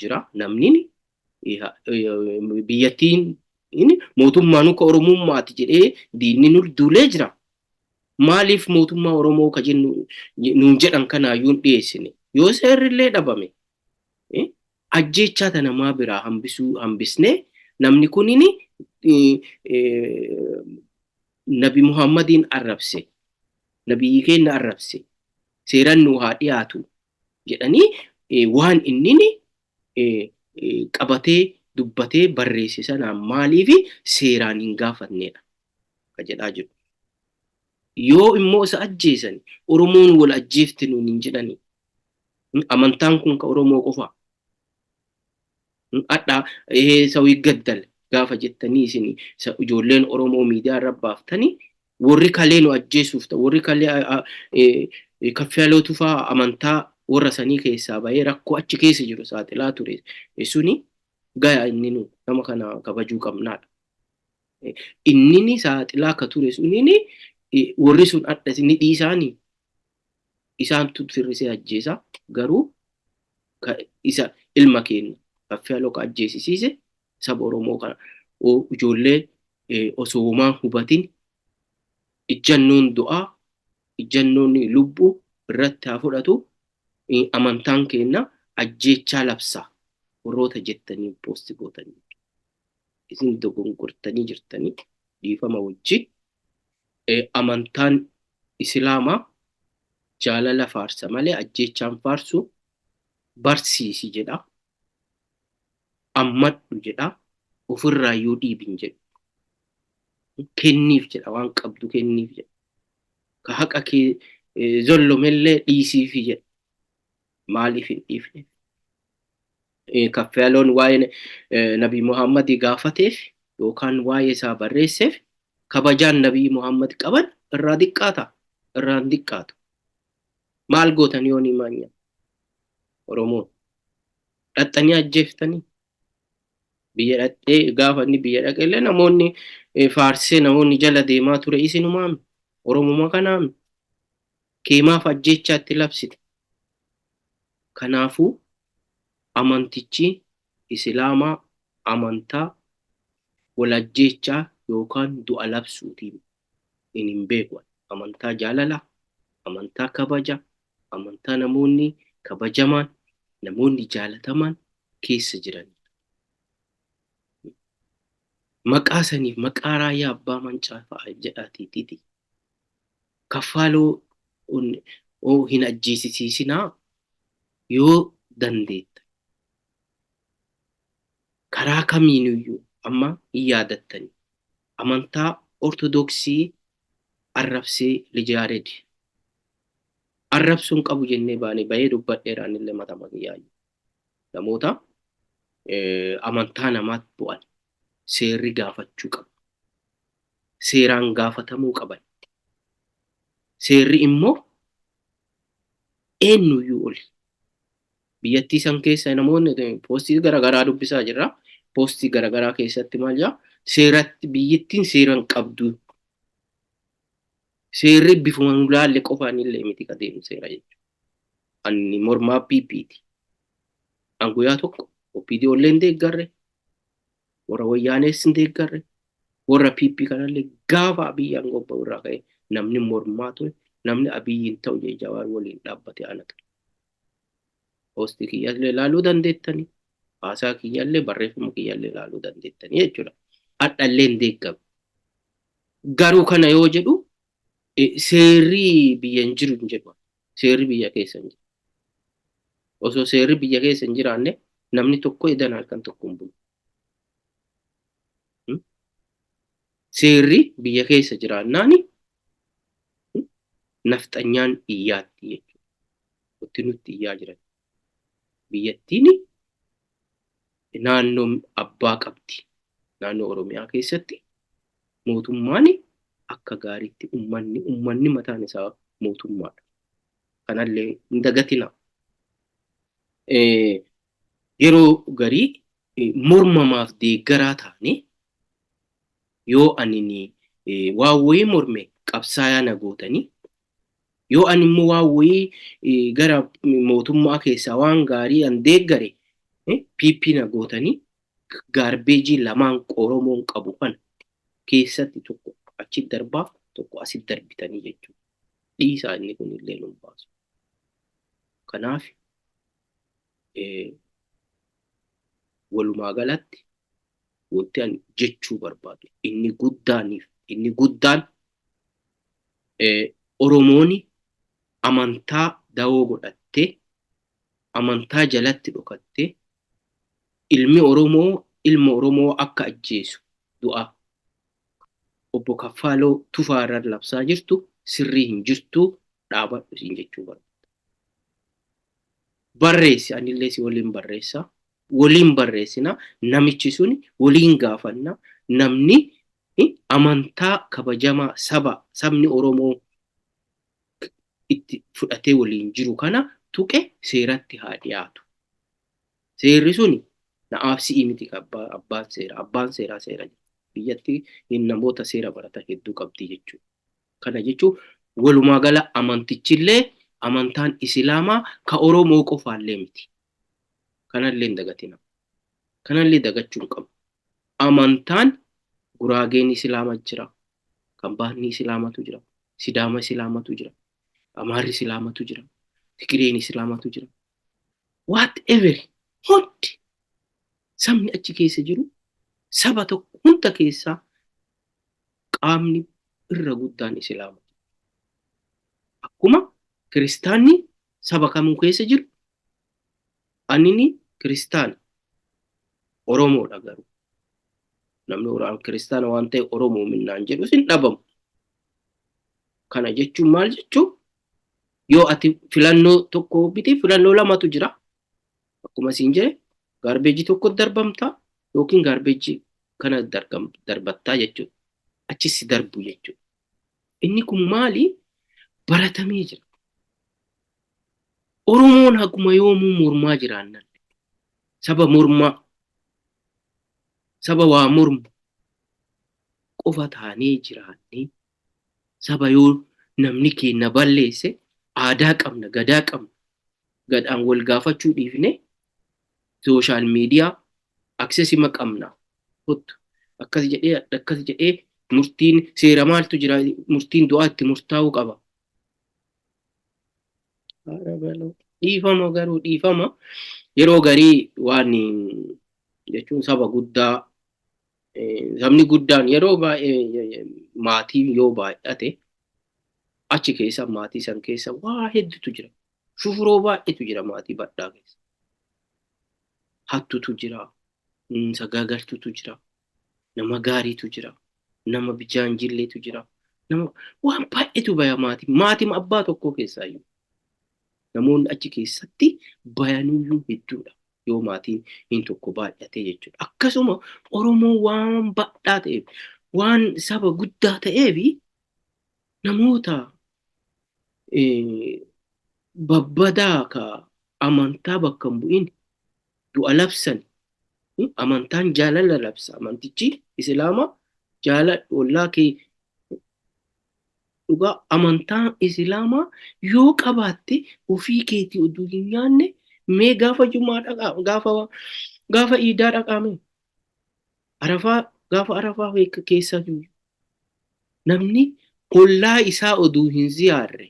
jira namni biyyattiin mootummaan akka Oromummaati jedhee diinni nu duulee jira. Maaliif mootummaa Oromoo ka jennu nuun jedhan kanaayyuu hin dhiyeessine? Yoo seerrillee dhabame ajjeechaa ta namaa biraa hambisuu hambisnee namni kunini Nabi Muhammadiin arrabse, nabiyyi keenya arrabse, seeran nu haa dhiyaatu jedhanii waan innini qabatee dubbatee barreesse sanaan maaliif seeraan hin gaafannedha ka jedhaa jiru. Yoo immoo isa ajjeesan Oromoon wal ajjeefte nuun hin jedhani. Amantaan kun ka Oromoo qofa. Hadha saw ይገደል gaafa jettanii isin ijoolleen Oromoo miidiyaa irra baaftanii warri kalee nu ajjeesuuf ta'u warri kalee Kaffiyaaloo Tufaa amantaa warra sanii keessaa bahee rakkoo achi keessa jiru saaxilaa ture suni gaya inni nu nama kana kabajuu qabnaadha. Innini saaxilaa ka ture sunini warri sun adda ni dhiisaanii isaantu firrisee ajjeesa garuu isa ilma keenya Kaffiyaaloo ka ajjeesisiise saba Oromoo kana ijoollee osoo homaa hubatin ijjannoon du'aa ijjannoon lubbuu irratti haa fudhatu amantaan keenya ajjeechaa labsaa warroota jettanii poosti gootanii isin dogongortanii jirtanii dhiifama wajjin amantaan Islaamaa jaalala faarsa malee ajjeechaan faarsu barsiisi jedha. Ammadhu jedha. Ofirraa yoo dhiibin jedhu. Kenniif jedha waan qabdu kenniif jedha. Ka haqa kee zollomellee dhiisiifi jedha. Maaliif hin dhiifne? Kaffayaloon waa'ee Nabii Muhammadii gaafateef yookaan waa'ee isaa barreesseef kabajaan Nabii Muhammad qaban irraa xiqqaata. Irraa hin xiqqaatu. Maal gootan yoo ni maanya? Oromoon. Dhaxxanii ajjeeftanii. Biyya dhaxxee gaafa inni biyya dhaqellee namoonni faarsee namoonni jala deemaa ture isinumaami. Oromuma kanaami. Keemaaf ajjeechaa itti labsite. Kanaafuu amantichi Islaamaa amantaa wal ajjeechaa yookaan du'a labsuutiin hin beeku. Amantaa jaalalaa, amantaa kabaja, amantaa namoonni kabajamaan, namoonni jaalatamaan keessa jiranidha. Maqaa saniif maqaa Raayyaa Abbaa Mancaa fa'a jedhaatiitiiti. Kaffaaloo hin ajjeesisiisinaa yoo dandeetta. Karaa kamiiniyyuu amma hin yaadattani. Amantaa Ortodoksii arrabsee Lij Yaared. Arrabsuun qabu jennee baanee bahee dubbadheera anillee matama kiyyaayyuu. Namoota amantaa namaatti bu'an seerri gaafachuu qaba. Seeraan gaafatamuu qaban. Seerri immoo eenyuyyuu oli. Biyyattii san keessa namoonni poostii garaagaraa dubbisaa jirra. Poostii garaagaraa keessatti maal jaa? Seeratti biyyattiin seera hin qabdu. Seerri bifuma nu laalle qofaan illee miti ka deemu seera jechuudha. Ani mormaa PPti. An guyyaa tokko OPDO illee hin deeggarre, warra Wayyaanees hin deeggarre, warra PP kanallee gaafa Abiyyi aangoo ba'u irraa ka'ee namni mormaa ture, namni Abiyyiin ta'u jee Jawaar waliin dhaabbate ana ture. Poostii kiyyallee ilaaluu dandeettanii, haasaa kiyyallee, barreeffama kiyyallee ilaaluu dandeettanii jechuudha. Hadhallee hin deeggaru. Garuu kana yoo jedhu seerri biyya hin jiru hin jedhu. Seerri biyya keessa hin jiru. Osoo seerri biyya keessa hin jiraanne namni tokko edan halkan tokko hin bulu. Seerri biyya keessa jiraannaani nafxanyaan iyyaatti jechuudha. Wanti nutti iyyaa jiran. Biyyattiin naannoo abbaa qabdi. Naannoo Oromiyaa keessatti mootummaan akka gaariitti ummanni mataan isaa mootummaadha. Kanallee hin dagatina. Yeroo garii mormamaaf deeggaraa taane yoo ani waan wayii morme qabsaayaa na gootanii, yoo ani immoo waan wayii gara mootummaa keessaa waan gaarii an deeggare PP na gootanii, garbage lamaan Oromoon qabu kana keessatti tokko achi darbaa, tokko asitti darbitanii jechuudha. Dhiisaa, inni kun illee nun baasu. Kanaaf walumaa galatti wanti ani jechuu barbaadu inni guddaaniif inni guddaan, Oromooni amantaa dawoo godhattee, amantaa jalatti dhokattee, ilmi Oromoo ilma Oromoo akka ajjeesu du'a obbo Kaffaaloo Tufaa irra labsaa jirtu sirrii hin jirtu, dhaabadhu siin jechuu barbaada. Barreessi, anillee si waliin barreessa. Waliin barreessina, namichi suni waliin gaafanna. Namni amantaa kabajamaa saba sabni Oromoo itti fudhatee waliin jiru kana tuqe seeratti haa dhiyaatu. Seerri suni na'aaf si'ii miti, abbaan seeraa. Abbaan seeraa seera jira. Biyyatti namoota seera baratan hedduu qabdi jechuudha. Kana jechuun walumaa gala amantichillee amantaan Islaamaa ka Oromoo qofaallee miti. Kanallee hin dagatina. Kanallee dagachuu hin qabnu. Amantaan Guraageen Islaama jira. Kambaanni Islaamatu jira. Sidaama Islaamatu jira. Amaarri Islaamatu jira. Tigireen Islaamatu jira. Whatever, hundi sabni achi keessa jiru saba tokko hunda keessaa qaamni irra guddaan Islaama. Akkuma kiristaanni saba kamuu keessa jiru, anini kiristaana Oromoodha, garuu namni kiristaana waan ta'e Oromoo minnaan jedhus hin dhabamu. Kana jechuun maal jechuu? Yoo ati filannoo tokko biti, filannoo lamatu jira. Akkuma siin jedhe, garbage tokko darbamtaa yookiin garbage kana darbattaa jechuudha. Achis si darbu jechuudha. Inni kun maali? Baratamee jira. Oromoon haguma yoomuu mormaa jiraannan, saba mormaa, saba waa mormu qofa taanee jiraannee, saba yoo namni keenya balleesse aadaa qabna, gadaa qabna, gadaan wal gaafachuu dhiifne social media accessima qabna. Kottu akkas jedhee, akkas jedhee, murtiin seera maaltu jira? Murtiin du'aa itti murtaa'uu qaba. Dhiifama, garuu dhiifama, yeroo garii waan jechuun saba guddaa, sabni guddaan yeroo baay'ee maatiin yoo baay'ate Achi keessa maatii san keessa waa hedduutu jira. Shufuroo baay'eetu jira maatii badhaa keessa. Hattutu jira. Sagaagaltuutu jira. Nama gaariitu jira. Nama bijaanjilleetu jira. Nama waan baay'eetu baya maatii. Maatii abbaa tokkoo keessaayyuu. Namoonni achi keessatti bayanuyyuu hedduudha. Yoo maatiin hin tokko baay'ate jechuudha. Akkasuma Oromoo waan badhaa ta'eef, waan saba guddaa ta'eef namoota babbadaa ka amantaa bakka hin bu'in du'a labsan. Amantaan jaalala labsa. Amantichi Islaama jaaladhu ollaa kee. Dhugaa amantaa Islaamaa yoo qabaatte ofii keetii oduu hin nyaanne, mee gaafa jumaa dhaqaa, gaafa iidaa dhaqaa, mee arafaa, gaafa arafaa keessa namni ollaa isaa oduu hin ziyaarre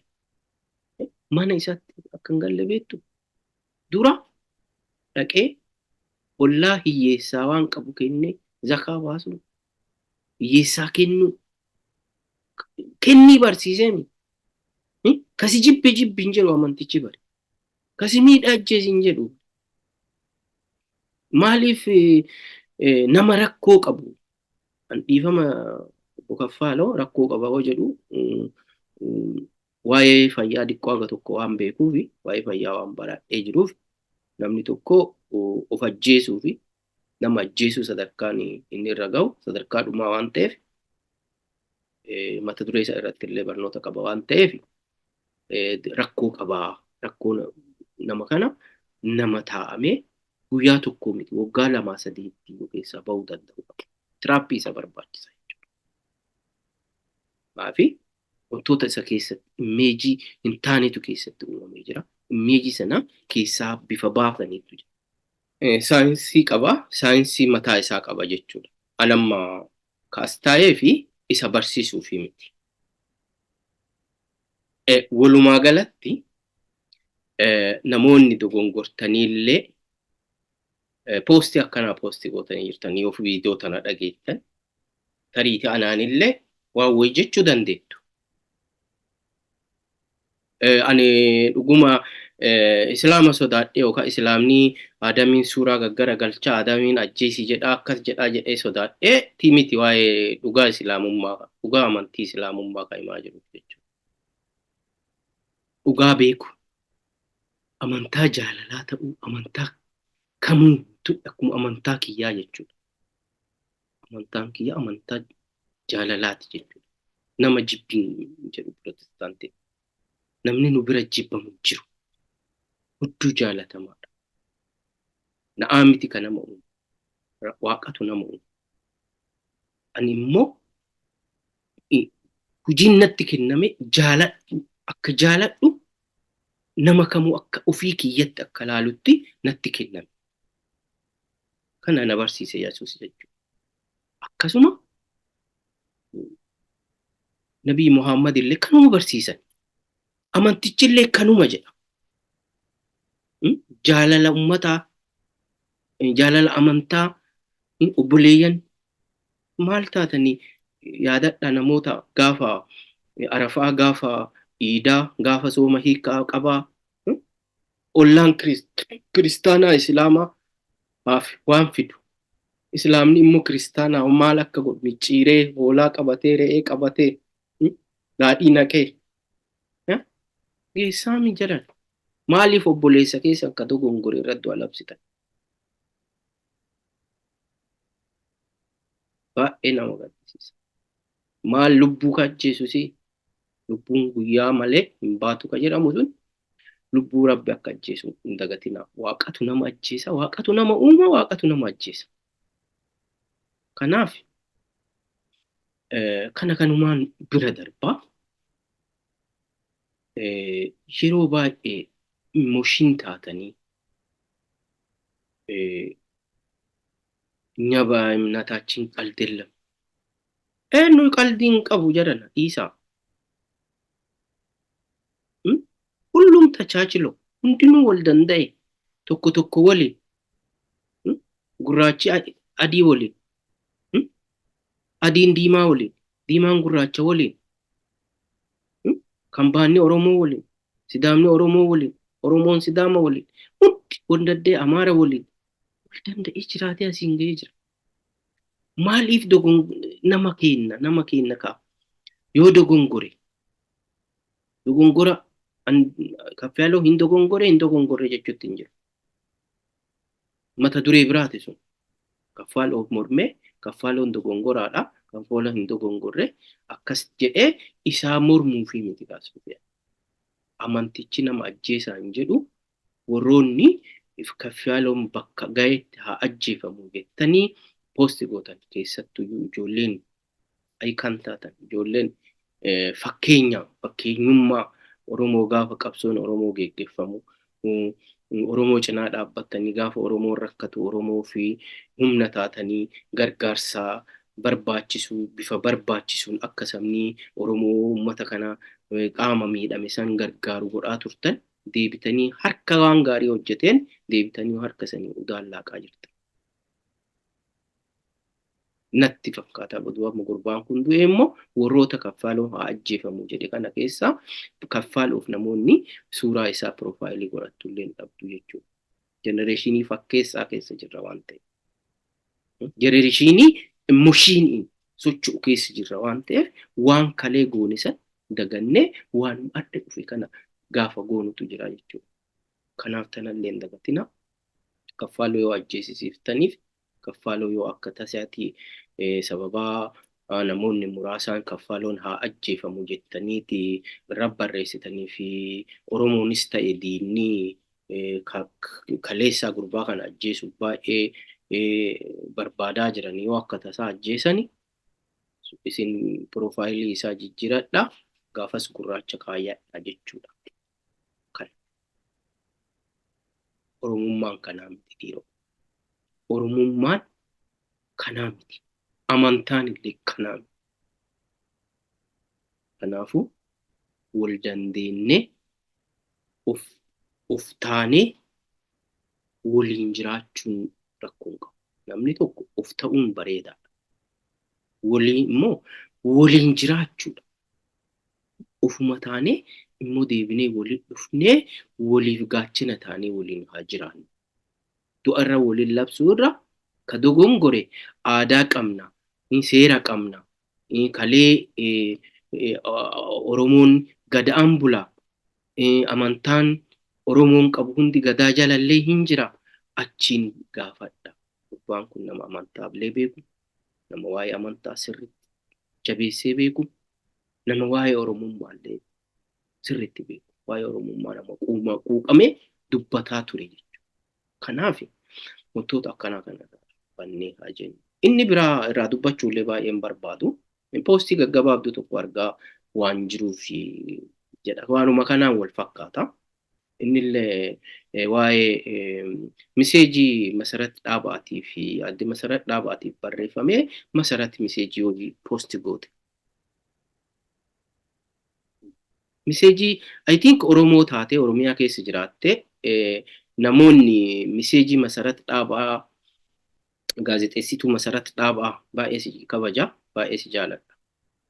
mana isaatti akka hin galle beektu. Dura dhaqee ollaa hiyyeessaa waan qabu kennee, zakaa baasuu, hiyyeessaa kennuu, kennii barsiiseemi. Kasi jibbe jibbi hin jedhu amantichi bari. Kasi miidhaa ajjeesi hin jedhu. Maaliif nama rakkoo qabu an dhiifama obbo Kaffaaloo rakkoo qaba hoo jedhu, waa'ee fayyaa diqqoo haga tokko waan beekuufi, waa'ee fayyaa waan baradhee jiruuf, namni tokko of ajjeesuu fi nama ajjeesuu sadarkaan inni irra gahu sadarkaa dhumaa waan ta'eef, mata duree isaa irratti illee barnoota qaba waan ta'eef, rakkoo qabaa, rakkoo nama kana nama taa'amee guyyaa tokko miti, waggaa lamaa sadiitti yoo keessaa bahuu danda'u qaba. Therapy isa barbaachisa jechuudha. Maafi wantoota isa keessatti image hin taanetu keessatti uumamee jira. Image sana keessaa bifa baasaniitu jira. Saayinsii qaba. Saayinsii mataa isaa qaba jechuudha. Anamma kaas taa'ee fi isa barsiisuufi miti. Walumaa galatti namoonni dogongortaniillee post akkanaa post gootanii jirtan, yoo viidiyoo tana dhageettan, tariitii anaanillee waan wayi jechuu dandeettu. Ani dhuguma Islaama sodaadhee yookaan Islaamni Aadamiin suuraa gaggara galchaa, Aadamiin ajjeesii jedhaa, akkas jedhaa jedhee sodaadhee ti miti. Waa'ee dhugaa Islaamummaa, dhugaa amantii Islaamummaa kan himaa jiru jechuudha. Dhugaa beeku, amantaa jaalalaa ta'uu, amantaa kamuu akkuma amantaa kiyyaa jechuudha. Amantaan kiyya amantaa jaalalaati jechuudha. Nama jibbiin jedhu Pirootestaantii. Namni nu bira jibbamu jiru. Hudduu jaalatamaadha. Na'aa miti kan nama uumu. Waaqatu nama uumu. Ani immoo hojiin natti kenname jaaladhu, akka jaaladhu, nama kamuu akka ofii kiyyatti akka laalutti natti kenname. Kana na barsiise Yesuus jechuudha. Akkasuma Nabii Muhammad illee kanuma barsiisan. Amantichi illee kanuma jedha. Jaalala ummataa, jaalala amantaa, obboleeyyan maal taatanii yaadadha, namoota gaafa Arafaa, gaafa Iidaa, gaafa sooma hiikaa qabaa, ollaan kiristaanaa Islaamaa waan fidu, Islaamni immoo kiristaanaa maal akka godhu, micciiree hoolaa qabatee, re'ee qabatee, daadhii naqee geessaami jedhan. Maaliif obboleessa keessa akka dogongore irratti waa labsitan? Baay'ee nama gaddisiisa. Maal lubbuu ka ajjeesusi lubbuun guyyaa malee hin baatu ka jedhamu sun, lubbuu Rabbi akka ajjeesu hin dagatinaa. Waaqatu nama ajjeesa, Waaqatu nama uuma, Waaqatu nama ajjeesa. Kanaaf kana kanumaan bira darbaa. Yeroo baay'ee emotion taatanii እኛ በእምነታችን ቀልድ የለም። Eenyu qalbii hin qabu jedhana dhiisaa. ሁሉም ተቻችሎ hundinuu wal danda'e, tokko tokko waliin, gurraachi adii waliin, adiin diimaa waliin, diimaan gurraacha waliin. Kambaanni Oromoo waliin, Sidaamni Oromoo waliin, Oromoon Sidaama waliin, hundi wal Amaara waliin wal danda'ee jiraatee asiin ga'ee jira. Maaliif nama keenna ka'a yoo dogongore, dogongora Kaffiyaaloo hin dogongore, hin dogongorre jechuutti hin jiru. Mata duree biraati sun. Kaffaaloof mormee Kaffaaloon dogongoraadha. Kaffaaloo hin dogongorre akkas jedhee isaa mormuufii miti kaasuuf. Amantichi nama ajjeesaa hin jedhu. Warroonni Kaffaaloon bakka gaheetti haa ajjeefamu jettanii post gootan, keessattuyyuu ijoolleen ayikan taatan, ijoolleen fakkeenya fakkeenyummaa Oromoo, gaafa qabsoon Oromoo geggeeffamu Oromoo cinaa dhaabbattanii, gaafa Oromoon rakkatu Oromoo fi humna taatanii, gargaarsaa barbaachisu bifa barbaachisuun akka sabni Oromoo uummata kana qaama miidhame san gargaaru godhaa turtan, deebitanii harka waan gaarii hojjeteen deebitanii harka sanii udaan laaqaa jirtan. Natti fakkaata, oduu amma gurbaan kun du'e immoo warroota Kaffaaloo haa ajjeefamu jedhe kana keessaa Kaffaaloof namoonni suuraa isaa profile godhattu illee hin dhabdu jechuudha. Generation fakkeessaa keessa jirra waan ta'eef. Generation emotioniin socho'u keessa jirra waan ta'eef, waan kalee goone san dagannee waan adda dhufe kana gaafa goonutu jira jechuudha. Kanaaf tanallee hin dagatina. Kaffaaloo yoo ajjeesisiiftaniif, Kaffaaloo yoo akka tasaati sababaa namoonni muraasaan Kaffaaloon haa ajjeefamu jettaniiti irra barreessitanii fi Oromoonis ta'e diinni kaleessaa gurbaa kana ajjeesuuf baay'ee barbaadaa jiran yoo akka tasaa ajjeesani, isin profile isaa jijjiiradha, gaafas gurraacha kaayyadha jechuudha. Kan Oromummaan kanaa miti, dhiiroo. Oromummaan kanaa miti. Amantaan illee kanaa miti. Kanaafuu wal dandeenyee of taanee waliin jiraachuun rakkoo hin qabu. Namni tokko of ta'uun bareedaadha. Waliin immoo waliin jiraachuudha. Ofuma taanee immoo deebinee waliin dhufnee waliif gaachana taanee waliin haa jiraannu. Du'arra waliin labsuu irra, ka dogongore aadaa qabna, seera qabna. Kalee Oromoon gadaan bula. Amantaan Oromoon qabu hundi gadaa jalallee hin jira. Achiin gaafadha. Gurbaan kun nama amantaalee beeku, nama waa'ee amantaa sirriitti jabeessee beeku, nama waa'ee Oromummaallee sirriitti beeku. Waa'ee Oromummaa nama quuqamee dubbataa ture jechuudha. Kanaaf wantoota akkanaa kana bannee haa jennu. Inni biraa irraa dubbachuullee baay'een barbaadu. Post gaggabaabduu tokko argaa waan jiruuf jedha. Waanuma kanaan wal fakkaata. Innillee waa'ee message Masarat Dhaabaatii fi adde Masarat Dhaabaatiif barreeffamee Masarat message hojii post goote. Message, I think, Oromoo taatee Oromiyaa keessa jiraatte, namoonni message Masarat Dhaabaa, gaazexeessituu Masarat Dhaabaa, baay'ee si kabaja, baay'ee si jaaladha.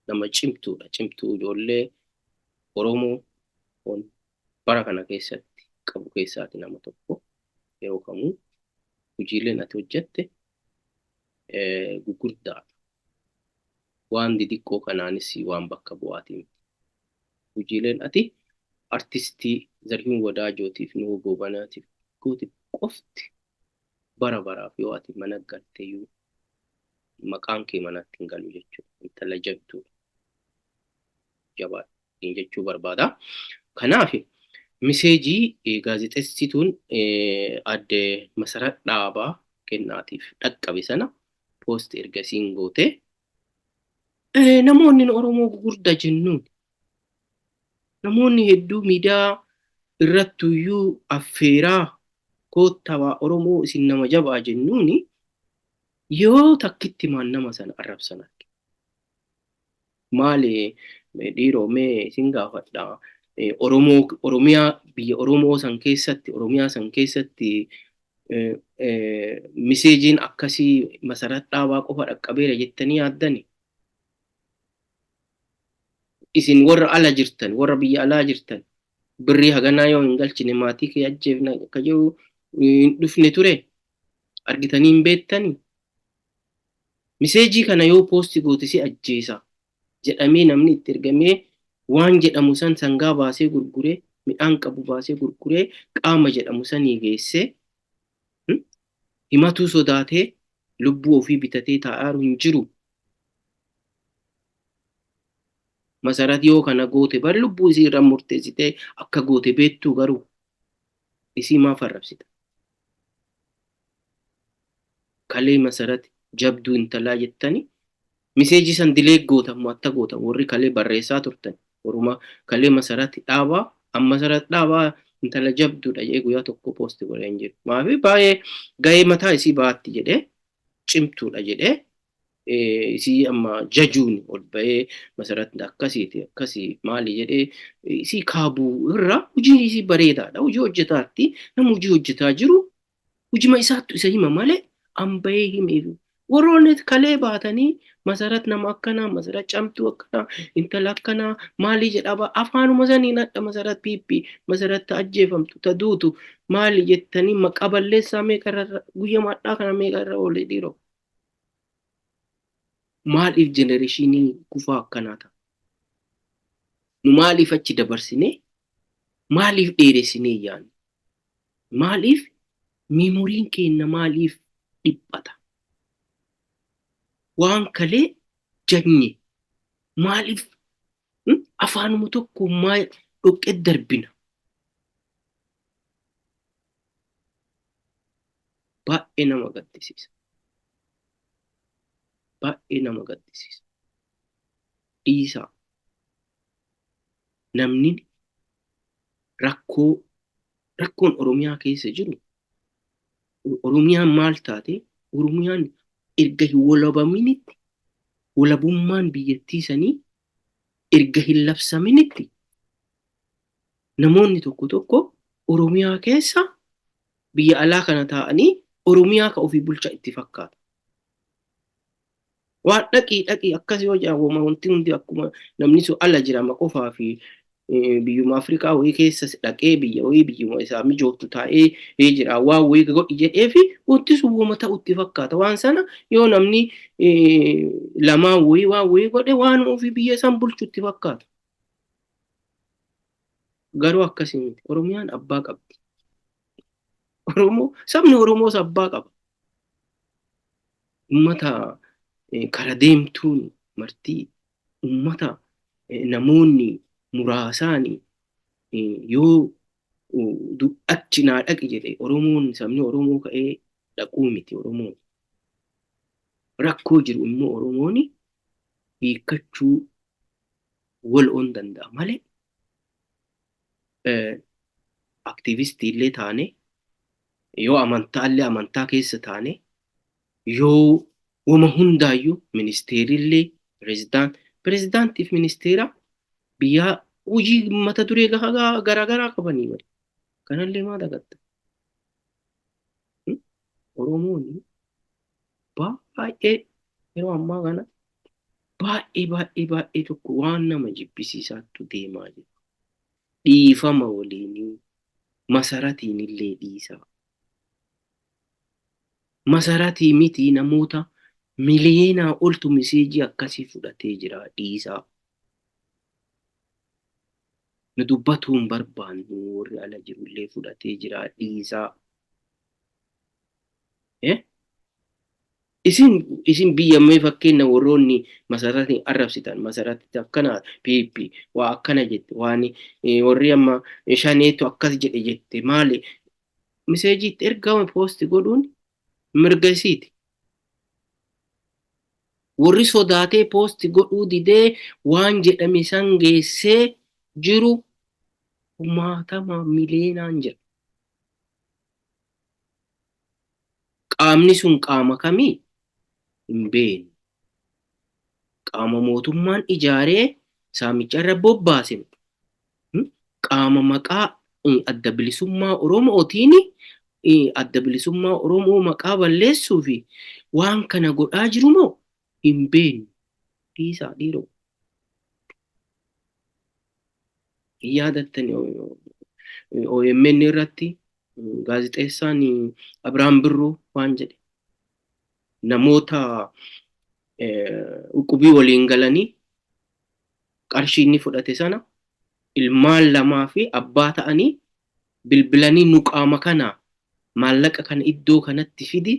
Nama cimtuudha. Cimtuu ijoollee Oromoo bara kana keessatti qabu keessaati nama tokko. Yeroo kamuu hojiileen ati hojjette gugurdaadha. Waan didiqqoo kanaanis waan bakka bu'aatii miti. Hojiileen ati artistii Zarhiin Wadaajootiif, Nuhoo Goobanaatiif goote qofti bara baraaf yoo ati mana galteeyyuu maqaan kee manatti hin galu jechuudha. Intala jabduudha. Jabaadha jechuu barbaada. Kanaaf message gaazexeessituun adde Masarat Dhaabaa kennaatiif dhaqqabe sana post ergasiin goote, namoonni Oromoo gugurda jennuun namoonni hedduu miidiyaa irrattuyyuu affeeraa koottaa Oromoo isin nama jabaa jennuuni yoo takkitti maan nama sana arrabsan arge. Maali dhiiroo, mee isin gaafadha. Oromoo Oromiyaa, biyya Oromoo san keessatti, Oromiyaa san keessatti messageiin akkasii Masarat Dhaabaa qofa dhaqqabeera jettanii yaaddani? Isin warra ala jirtan, warra biyya alaa jirtan, birrii haganaa yoo hin galchine maatii kee ajjeefna akka jiru hin dhufne ture. Argitanii hin beektanii? Message kana yoo post goote si ajjeesa jedhamee namni itti ergamee waan jedhamu san sangaa baasee gurguree, midhaan qabu baasee gurguree, qaama jedhamu sanii geessee, himatuu sodaatee lubbuu ofii bitatee taa'aa hin jiru. Masarat yoo kana goote bar lubbuu isii irra murteessitee akka goote beektuu, garuu isii maaf arrabsita? Kalee Masarat jabduu intalaa jettani message san delete gootan moo atta gootan? Warri kalee barreessaa turtan, waruma kalee Masarat dhaabaa, amma Masarat dhaabaa intala jabduudha jedhee guyyaa tokko post godhee hin jiru. Maafi baay'ee gahee mataa isii baatti jedhee, cimtuudha jedhee isii amma jajuun ol ba'ee Masarat akkasiiti akkasii maali jedhee isii kaabuu irra hojii isii bareedaadha. Hojii hojjetaatti, nama hojii hojjetaa jiru hojima isaattu isa hima malee an bahee himeef. Warroonni kalee baatanii Masarat nama akkanaa, Masarat camtuu akkanaa, intala akkanaa maali jedhaa, afaanuma saniin hadha Masarat piippi, Masarat ta ajjeefamtu, ta duutu maali jettanii maqaa balleessaa meeqa irra guyyaa hadhaa kana meeqa irra oole dhiiroo. Maaliif generation kufaa akkanaa ta'a? Nu maaliif achi dabarsinee, maaliif dheeressinee yaadne? Maaliif memoryn keenya maaliif dhiphata? Waan kalee janye maaliif afaanuma tokko maa dhoqqee darbina? Baay'ee nama gaddisiisa. Baay'ee nama gaddisiisa. Dhiisaa. Namni rakkoon Oromiyaa keessa jiru, Oromiyaan maal taate? Oromiyaan erga hin walabaminitti, walabummaan biyyattii sanii erga hin labsaminitti, namoonni tokko tokko Oromiyaa keessa biyya alaa kana taa'anii Oromiyaa ka ofii bulcha itti fakkaata. Waan dhaqii dhaqii akkas yoo jedhamu, wanti hundi akkuma namni sun ala jirama qofaa fi biyyuma Afrikaa wayii keessa dhaqee biyya wayii biyyuma isaa mijooftu taa'ee jira, waan wayii godhi jedhee fi wanti sun wama ta'utti fakkaata. Waan sana yoo namni lamaan wayii waan wayii godhe waan ofii biyya isaan bulchutti fakkaata. Garuu akkasii miti. Oromiyaan abbaa qabdi. Oromoo, sabni Oromoos abbaa qaba. Ummata kara deemtuun martii, ummata namoonni muraasaan yoo achi naa dhaqi jedhe Oromoon, sabni Oromoo ka'ee dhaquu miti Oromoon. Rakkoo jiru immoo Oromoon hiikkachuu wal on danda'a malee activist illee taane, yoo amantaa illee amantaa keessa taane, yoo wama hundaayyuu ministeerillee pirezidaantiif ministeera biyyaa hojii mata duree garaagaraa qabanii bari. Kanallee maa dagatta? Oromoon baay'ee yeroo ammaa kana baay'ee baay'ee baay'ee tokko waan nama jibbisiisaattu deemaa jira. Dhiifama waliinii Masaratiin illee dhiisaa. Masaratii miti, namoota miliyeenaa oltu message akkasii fudhatee jira, dhiisaa. Nu dubbatuu hin barbaannu, warri ala jirullee fudhatee jira, dhiisaa. Isin biyya mee fakkeenya warroonni Masaratiin arrabsitan, Masaratitti akkana PP waa akkana jette, waan warri amma shaneetu akkas jedhe jette, maali message itti ergame post godhuun mirga isiiti. Warri sodaatee post godhuu didee waan jedhame san geessee jiru kumaatama miliyeenaan jira. Qaamni sun qaama kamii hin beeknu. Qaama mootummaan ijaaree saamicha irra bobbaase, qaama maqaa Adda Bilisummaa Oromootiin Adda Bilisummaa Oromoo maqaa balleessuu fi waan kana godhaa jiru moo hin beeknu. Dhiisaa dhiiroo. Hin yaadattani OMN irratti gaazexeessaan Abiraam Birruu waan jedhe, namoota uqubii waliin galanii qarshii inni fudhate sana ilmaan lamaa fi abbaa ta'anii bilbilanii, "Nu qaama kana maallaqa kana iddoo kanatti fidi,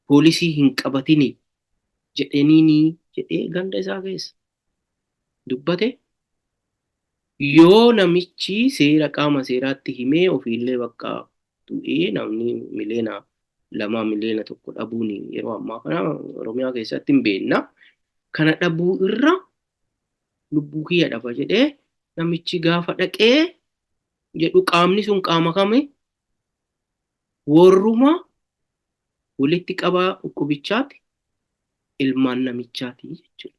poolisii hin qabatini," jedheniini jedhee ganda isaa keessa dubbate. Yoo namichi seera qaama seeraatti himee ofiillee bakka du'ee, namni 2 miliyoona, 1 miliyoona dhabuun yeroo ammaa kana Oromiyaa keessatti hin beekna. Kana dhabuu irra lubbuu kiyya dhaba jedhee namichi gaafa dhaqee jedhu, qaamni sun qaama kami? Warruma walitti qabaa dhukkubichaati, ilmaan namichaati jechuudha.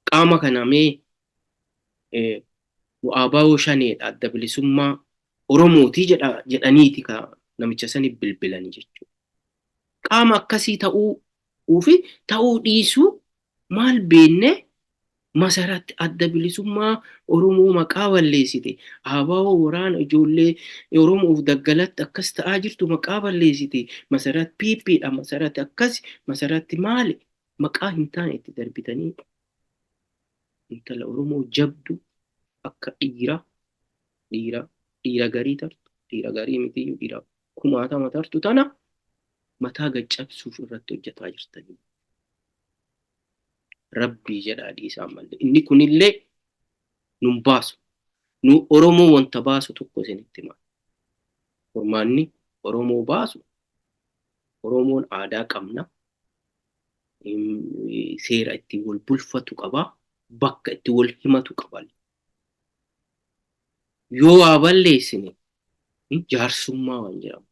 Qaama kana mee ABO shaneedha, Adda Bilisummaa Oromootii jedhaniiti ka namicha sani bilbilanii jechuudha. Qaama akkasii ta'uu fi ta'uu dhiisuu maal beenne? Masaratti Adda Bilisummaa Oromoo maqaa balleessite. ABO waraana ijoollee Oromoof daggalatti akkas ta'aa jirtu maqaa balleessite. Masarat PPdha, Masarat akkas, Masaratti maali? Maqaa hin taane itti darbitanii intala Oromoo jabdu akka dhiira dhiira dhiira garii tartu, dhiira garii mitiyyuu, dhiira kumaatama tartu tana mataa gad cabsuuf irratti hojjetaa jirtanii. Rabbii jedhaa dhiisaa malee. Inni kunillee nun baasu. Nu Oromoo wanta baasu tokko isinitti himaa. Furmaanni Oromoo baasu, Oromoon aadaa qabna. Seera ittiin wal bulfatu qaba. Bakka itti wal himatu qaba. Yoo waa balleessine jaarsummaa waan jedhamu.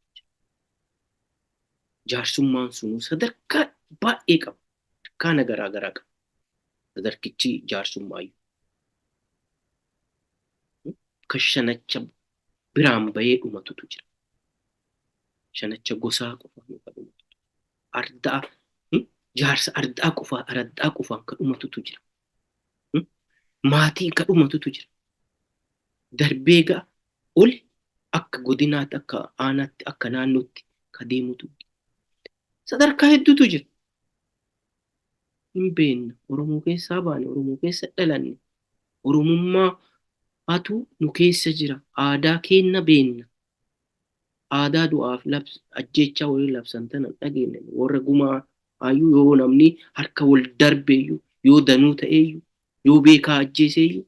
Jaarsummaan sunuu sadarkaa baay'ee qaba. Sadarkaa garaa garaa qaba. Sadarkichi jaarsummaa Akka shanacha biraan bahee dhumatutu jira. Shanacha gosaa qofaan kan dhumatutu. Ardaa jaarsa ardaa qofaa, araddaa qofaan kan dhumatutu jira. Maatii kan dhumatutu jira. Darbee ga'a oli akka godinaatti, akka aanaatti, akka naannootti ka deemutu sadarkaa hedduutu jira. Hin beekna. Oromoo keessaa baane, Oromoo keessa dhalanne. Oromummaa atu nu keessa jira. Aadaa keenna beenna. Aadaa du'aaf ajjeechaa walii labsan tana dhageenye. Warra gumaa hayyuu yoo namni harka wal darbeeyyuu, yoo danuu ta'eeyyuu, yoo beekaa ajjeeseeyyuu,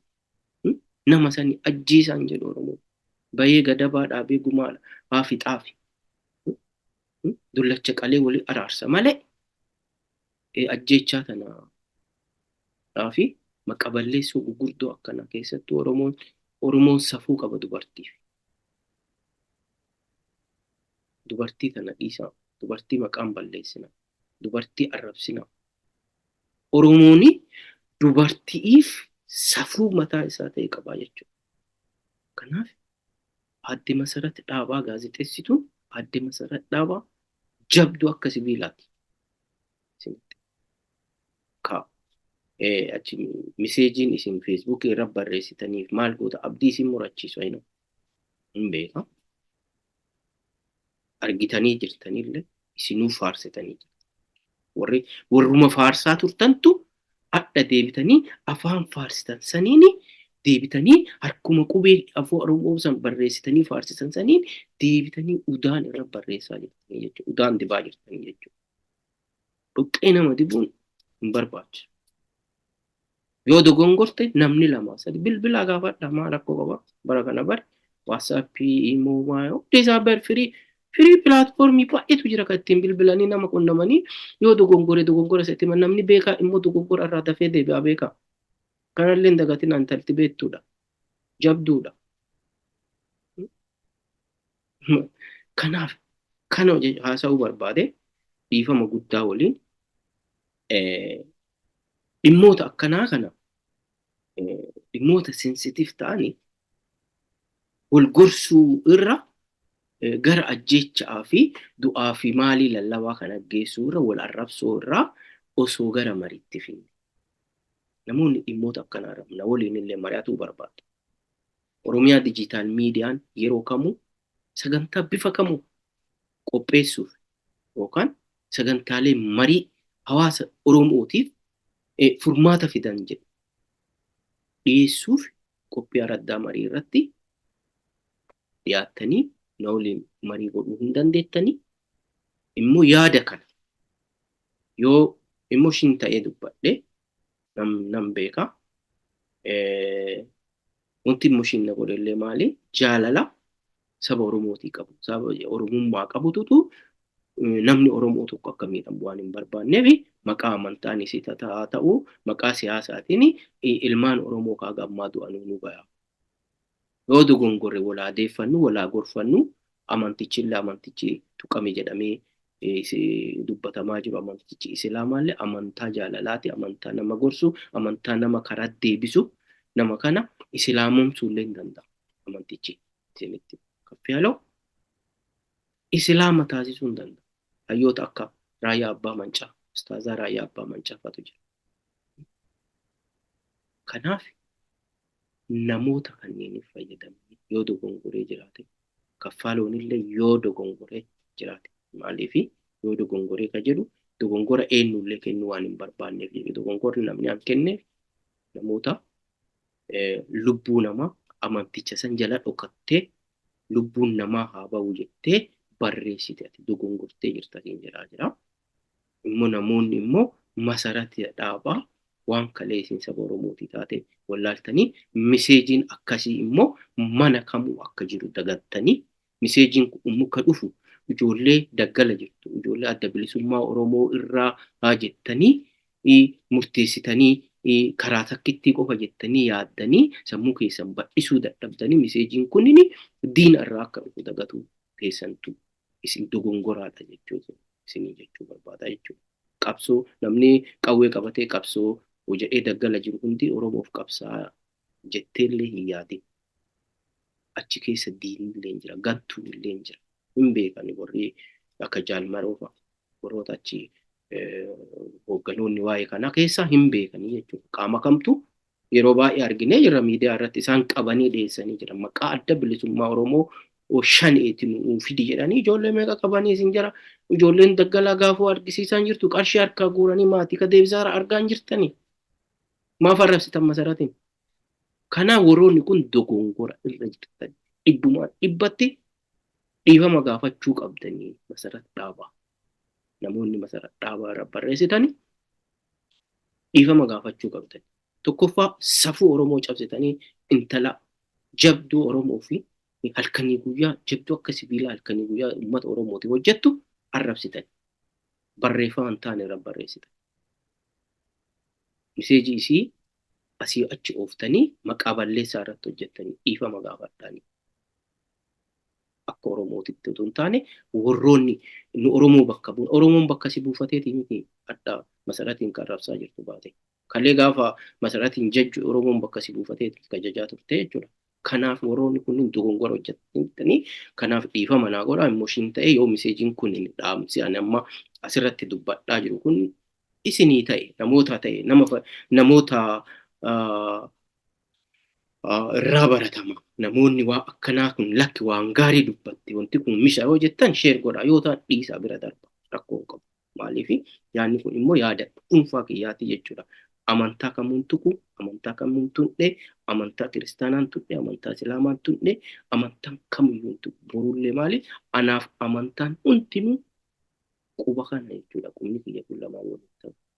nama sani ajjeesaan jedhu Oromoo. Bayee gadabaa dhaabee gumaa haa fixaafi. Dullacha qalee walii araarsa malee ajjeechaa tana fi maqa balleessuu gurguddoo akkanaa keessattuu Oromoon safuu qaba dubartiif. Dubartii tana dhiisaa. Dubartii maqaan balleessina. Dubartii arrabsina. Oromoon dubartiif safuu mataa isaa ta'e qaba jechuudha. Kanaaf Aadde Masarat Dhaabaa gaazexeessituun, Aadde Masarat Dhaabaa jabduu akka sibiilaati. Ka achi messageiin isin Facebookii irra barreessitaniif maal goota, abdii isin murachiisu ayino hin beeka. Argitanii jirtanillee isinuu faarsitanii jirtu. Warri warruma faarsaa turtantu adda deebitanii afaan faarsitan saniini deebitanii harkuma qubee Afaan Oromoo san barreessitanii faarsitan saniin deebitanii udaan irra barreessaa jirtanii jechuudha. Udaan dibaa jirtanii jechuudha. Dhoqqee nama dibuun hin barbaachisu. Yoo dogongorte namni lama sadi bilbilaa gaafadha, maal rakkoo qaba? Bara kana bari WhatsAppii, imo, waa hundi isaa bar free platformii baay'eetu jira kan ittiin bilbilanii nama qunnamanii yoo dogongore dogongora isa itti himan. Namni beekaa immoo dogongora irraa dafee deebi'a beekaa. Kanallee hin dagatinaa, intalti beektuudha. Jabduudha. Kanaaf kana haasa'uu barbaade, dhiifama guddaa waliin, dhimmoota akkanaa kana, dhimmoota sensitiif ta'anii wal gorsuu irra gara ajjeechaa fi du'aa fi maalii lallabaa kana geessuu irra, wal arrabsoo irraa osoo gara mariitti finne. Namoonni dhimmoota akkanaa irra na waliin illee mari'atuu barbaadu. Oromiyaa Dijiitaal Miidiyaan yeroo kamuu sagantaa bifa kamuu qopheessuuf yookaan sagantaalee marii hawaasa Oromootiif furmaata fidan jedhu dhiyeessuuf qophii araddaa marii irratti dhiyaattanii na waliin marii godhuu hin dandeettanii. Immoo yaada kana yoo emotion ta'ee dubbadhe nam beeka. Wanti emotion na godhe illee maali? Jaalala saba Oromootii qabu, saba Oromummaa qabututu namni Oromoo tokko akka miidhamu waan hin barbaanneef maqaa amantaanis haa ta'u maqaa siyaasaatiin ilmaan Oromoo kaa gammaa du'anuu nu ga'a. Yoo dogongorre walaa deeffannu, walaa gorfannu. Amantichillee, amantichi tuqame jedhamee dubbatamaa jiru, amantichi Islaamaallee amantaa jaalalaati, amantaa nama gorsu, amantaa nama karaa deebisu, nama kana islaamomsuullee hin danda'a. Amantichi isinitti kaffiyaloo Islaama taasisuu hin danda'a. Hayyoota akka Raayyaa Abbaa Mancaa, Ustaazaa Raayyaa Abbaa Mancaa fa'atu jira. Kanaaf namoota kanneeniif fayyadamanii yoo dogongoree jiraate, Kaffaaloonillee yoo dogongoree jiraate, maaliif yoo dogongoree ka jedhu, dogongora eenyullee kennuu waan hin barbaanneef jedhu. Dogongorri namni an kenneef namoota lubbuu namaa amanticha san jala dhokattee lubbuun namaa haa ba'u jettee barreessite, ati dogongortee jirta siin jedhaa jira. Immoo namoonni immoo Masarati Dhaabaa waan kalee isin saba Oromootii taate wallaaltanii, miseejiin akkasii immoo mana kamuu akka jiru dagattanii, miseejiin kun immoo ka dhufu ijoollee daggala jirtu, ijoollee Adda Bilisummaa Oromoo irraa haa jettanii murteessitanii, karaa takkittii qofa jettanii yaaddanii sammuu keessan bal'isuu dadhabdanii, miseejiin kunniin diina irraa akka dhufu dagatu keessantu isin dogongoraadha jechuu isinii jechuu barbaada jechuudha. Qabsoo namni qawwee qabatee qabsoo jedhee daggala jiru hundi Oromoof qabsaa jetteellee hin yaadin. Achi keessa diinni illee jira, gantuun illee jira. Hin beekani warri akka Jaalmaroo fa'a warroota achi hoogganoonni waa'ee kanaa keessa hin beekanii jechuudha. Qaama kamtu yeroo baay'ee arginee jirra, miidiyaa irratti isaan qabanii dhiyeessanii jira. Maqaa Adda Bilisummaa Oromoo shaneeti nu fidi jedhanii ijoollee meeqa qabanii isin jira. Ijoolleen daggalaa gaafuu argisiisaan jirtu, qarshii harkaa guuranii maatii ka deebisaa argaa hin jirtanii. Maaf arrabsitan Masaratiin? Kanaaf warroonni kun dogongora irra jirtan, dhibbumaan dhibbatti dhiifama gaafachuu qabdanii Masarat Dhaabaa. Namoonni Masarat Dhaabaa irra barreessitanii dhiifama gaafachuu qabdan. Tokkoffaa, safuu Oromoo cabsitanii intala jabduu Oromoo fi halkanii guyyaa jabduu akka sibiilaa halkanii guyyaa uummata Oromootiif hojjettu arrabsitan. Barreeffama hin taane irra barreessitan. Miseejii isii asii achi ooftanii maqaa balleessaa irratti hojjettanii dhiifama gaafadhaanii. Akka Oromootitti otoo hin taane, warroonni nu Oromoo bakka bu'u, Oromoon bakka si buufateeti miti hadha Masaratiin kan rabsaa jirtu baate. Kalee gaafa Masaratiin jajju Oromoon bakka si buufateeti kan jajaa turte jechuudha. Kanaaf warroonni kunniin dogongora hojjetanii, kanaaf dhiifama naa godhaa. Emotion ta'e yoo miseejiin kun dhaamsi ani amma asirratti dubbadhaa jiru kun isinii ta'e, namoota ta'e, nama namoota irraa baratama. Namoonni waa akkanaa kun lakki waan gaarii dubbatti, wanti kun misha yoo jettan share godhaa, yoo ta'an dhiisaa bira darba, rakkoo hin qabu. Maaliif yaadni kun immoo yaada dhuunfaa kiyyaati jechuudha. Amantaa kamuun tuqu, amantaa kamuun tuqne, amantaa kiristaanaan tuqne, amantaa islaamaan tuqne, amantaan kamiyyuu hin tuqu. Borullee maali? Anaaf amantaan hundinuu quba kana jechuudha. Qubni kiyya kun lamaan waliin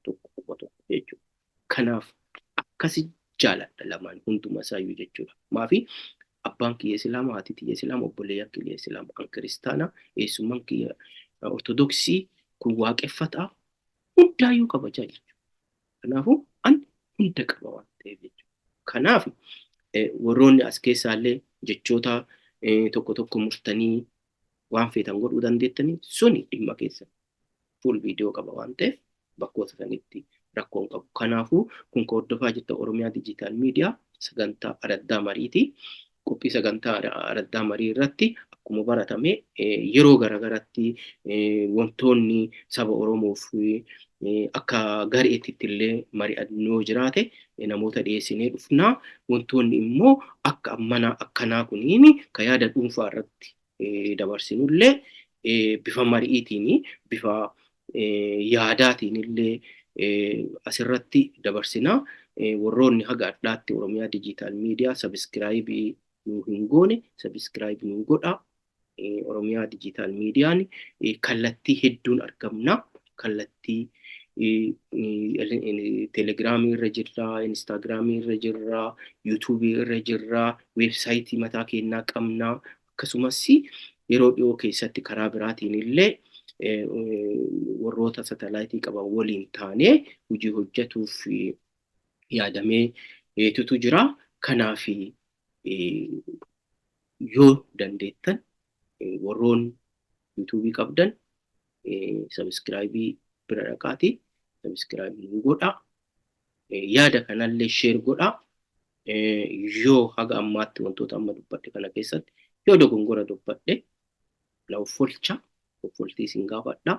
tokko, quba tokko jechuudha. Kanaaf akkasi jaaladha lamaan hunduma isaayyuu jechuudha. Maafi abbaan kiyya Islaama, haati tiyya Islaama, obboleeyyan kiyya Islaama, an kiristaana, eessummaan kiyya Ortodoksii, kun waaqeffataa, hundaayyuu kabajaa jechuudha. Kanaafuu an hunda qaba waan ta'eef jechuudha. Kanaaf warroonni as keessaallee jechoota tokko tokko murtanii waan feetan godhuu dandeettanii, suni dhimma keessan, full viidiyoo qaba waan ta'eef bakkoota sanitti rakkoo hin qabu. Kanaafuu kun ka hordofaa jirta Oromiyaa Diijitaal Miidiyaa sagantaa Araddaa Mariiti. Qophii sagantaa Araddaa Marii irratti akkuma Akkuma baratame yeroo garaagaratti wantoonni saba Oromoof akka gareetitti illee mari'annoo jiraate namoota dhiyeessinee dhufnaa. Wantoonni immoo akka ammanaa akkanaa kuniin ka yaada dhuunfaa irratti dabarsinullee bifa mari'iitiin, bifa yaadaatiin illee asirratti dabarsinaa. Warroonni haga addaatti Oromiyaa Digital Media subscribe nuu hin goone, subscribe nuu godhaa. Oromiyaa Digital Mediaan kallattii hedduun argamna. Kallattii Telegramii irra jirra, Instagramii irra jirra, YouTubeii irra jirra, websiteii mataa keenyaa qabna. Akkasumas yeroo dhiyoo keessatti karaa biraatiin illee warroota satelliteii qaban waliin taanee hojii hojjetuuf yaadamee tutu jira. Kanaaf yoo dandeettan, warroon YouTubeii qabdan, subscribeii bira dhaqaati subscribe nu godhaa. Yaada kanallee share godhaa. Yoo haga ammaatti wantoota amma dubbadhe kana keessatti yoo dogongora dubbadhe na offolcha, offoltii isin gaafadha.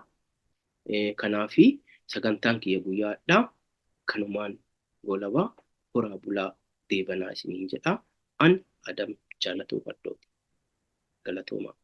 Kanaafi sagantaan kiyya guyyaadhaa kanumaan goolabaa. Horaa bulaa deebanaa isiniin jedha. An Adam Jaalatoo Faddooti. Galatoomaa.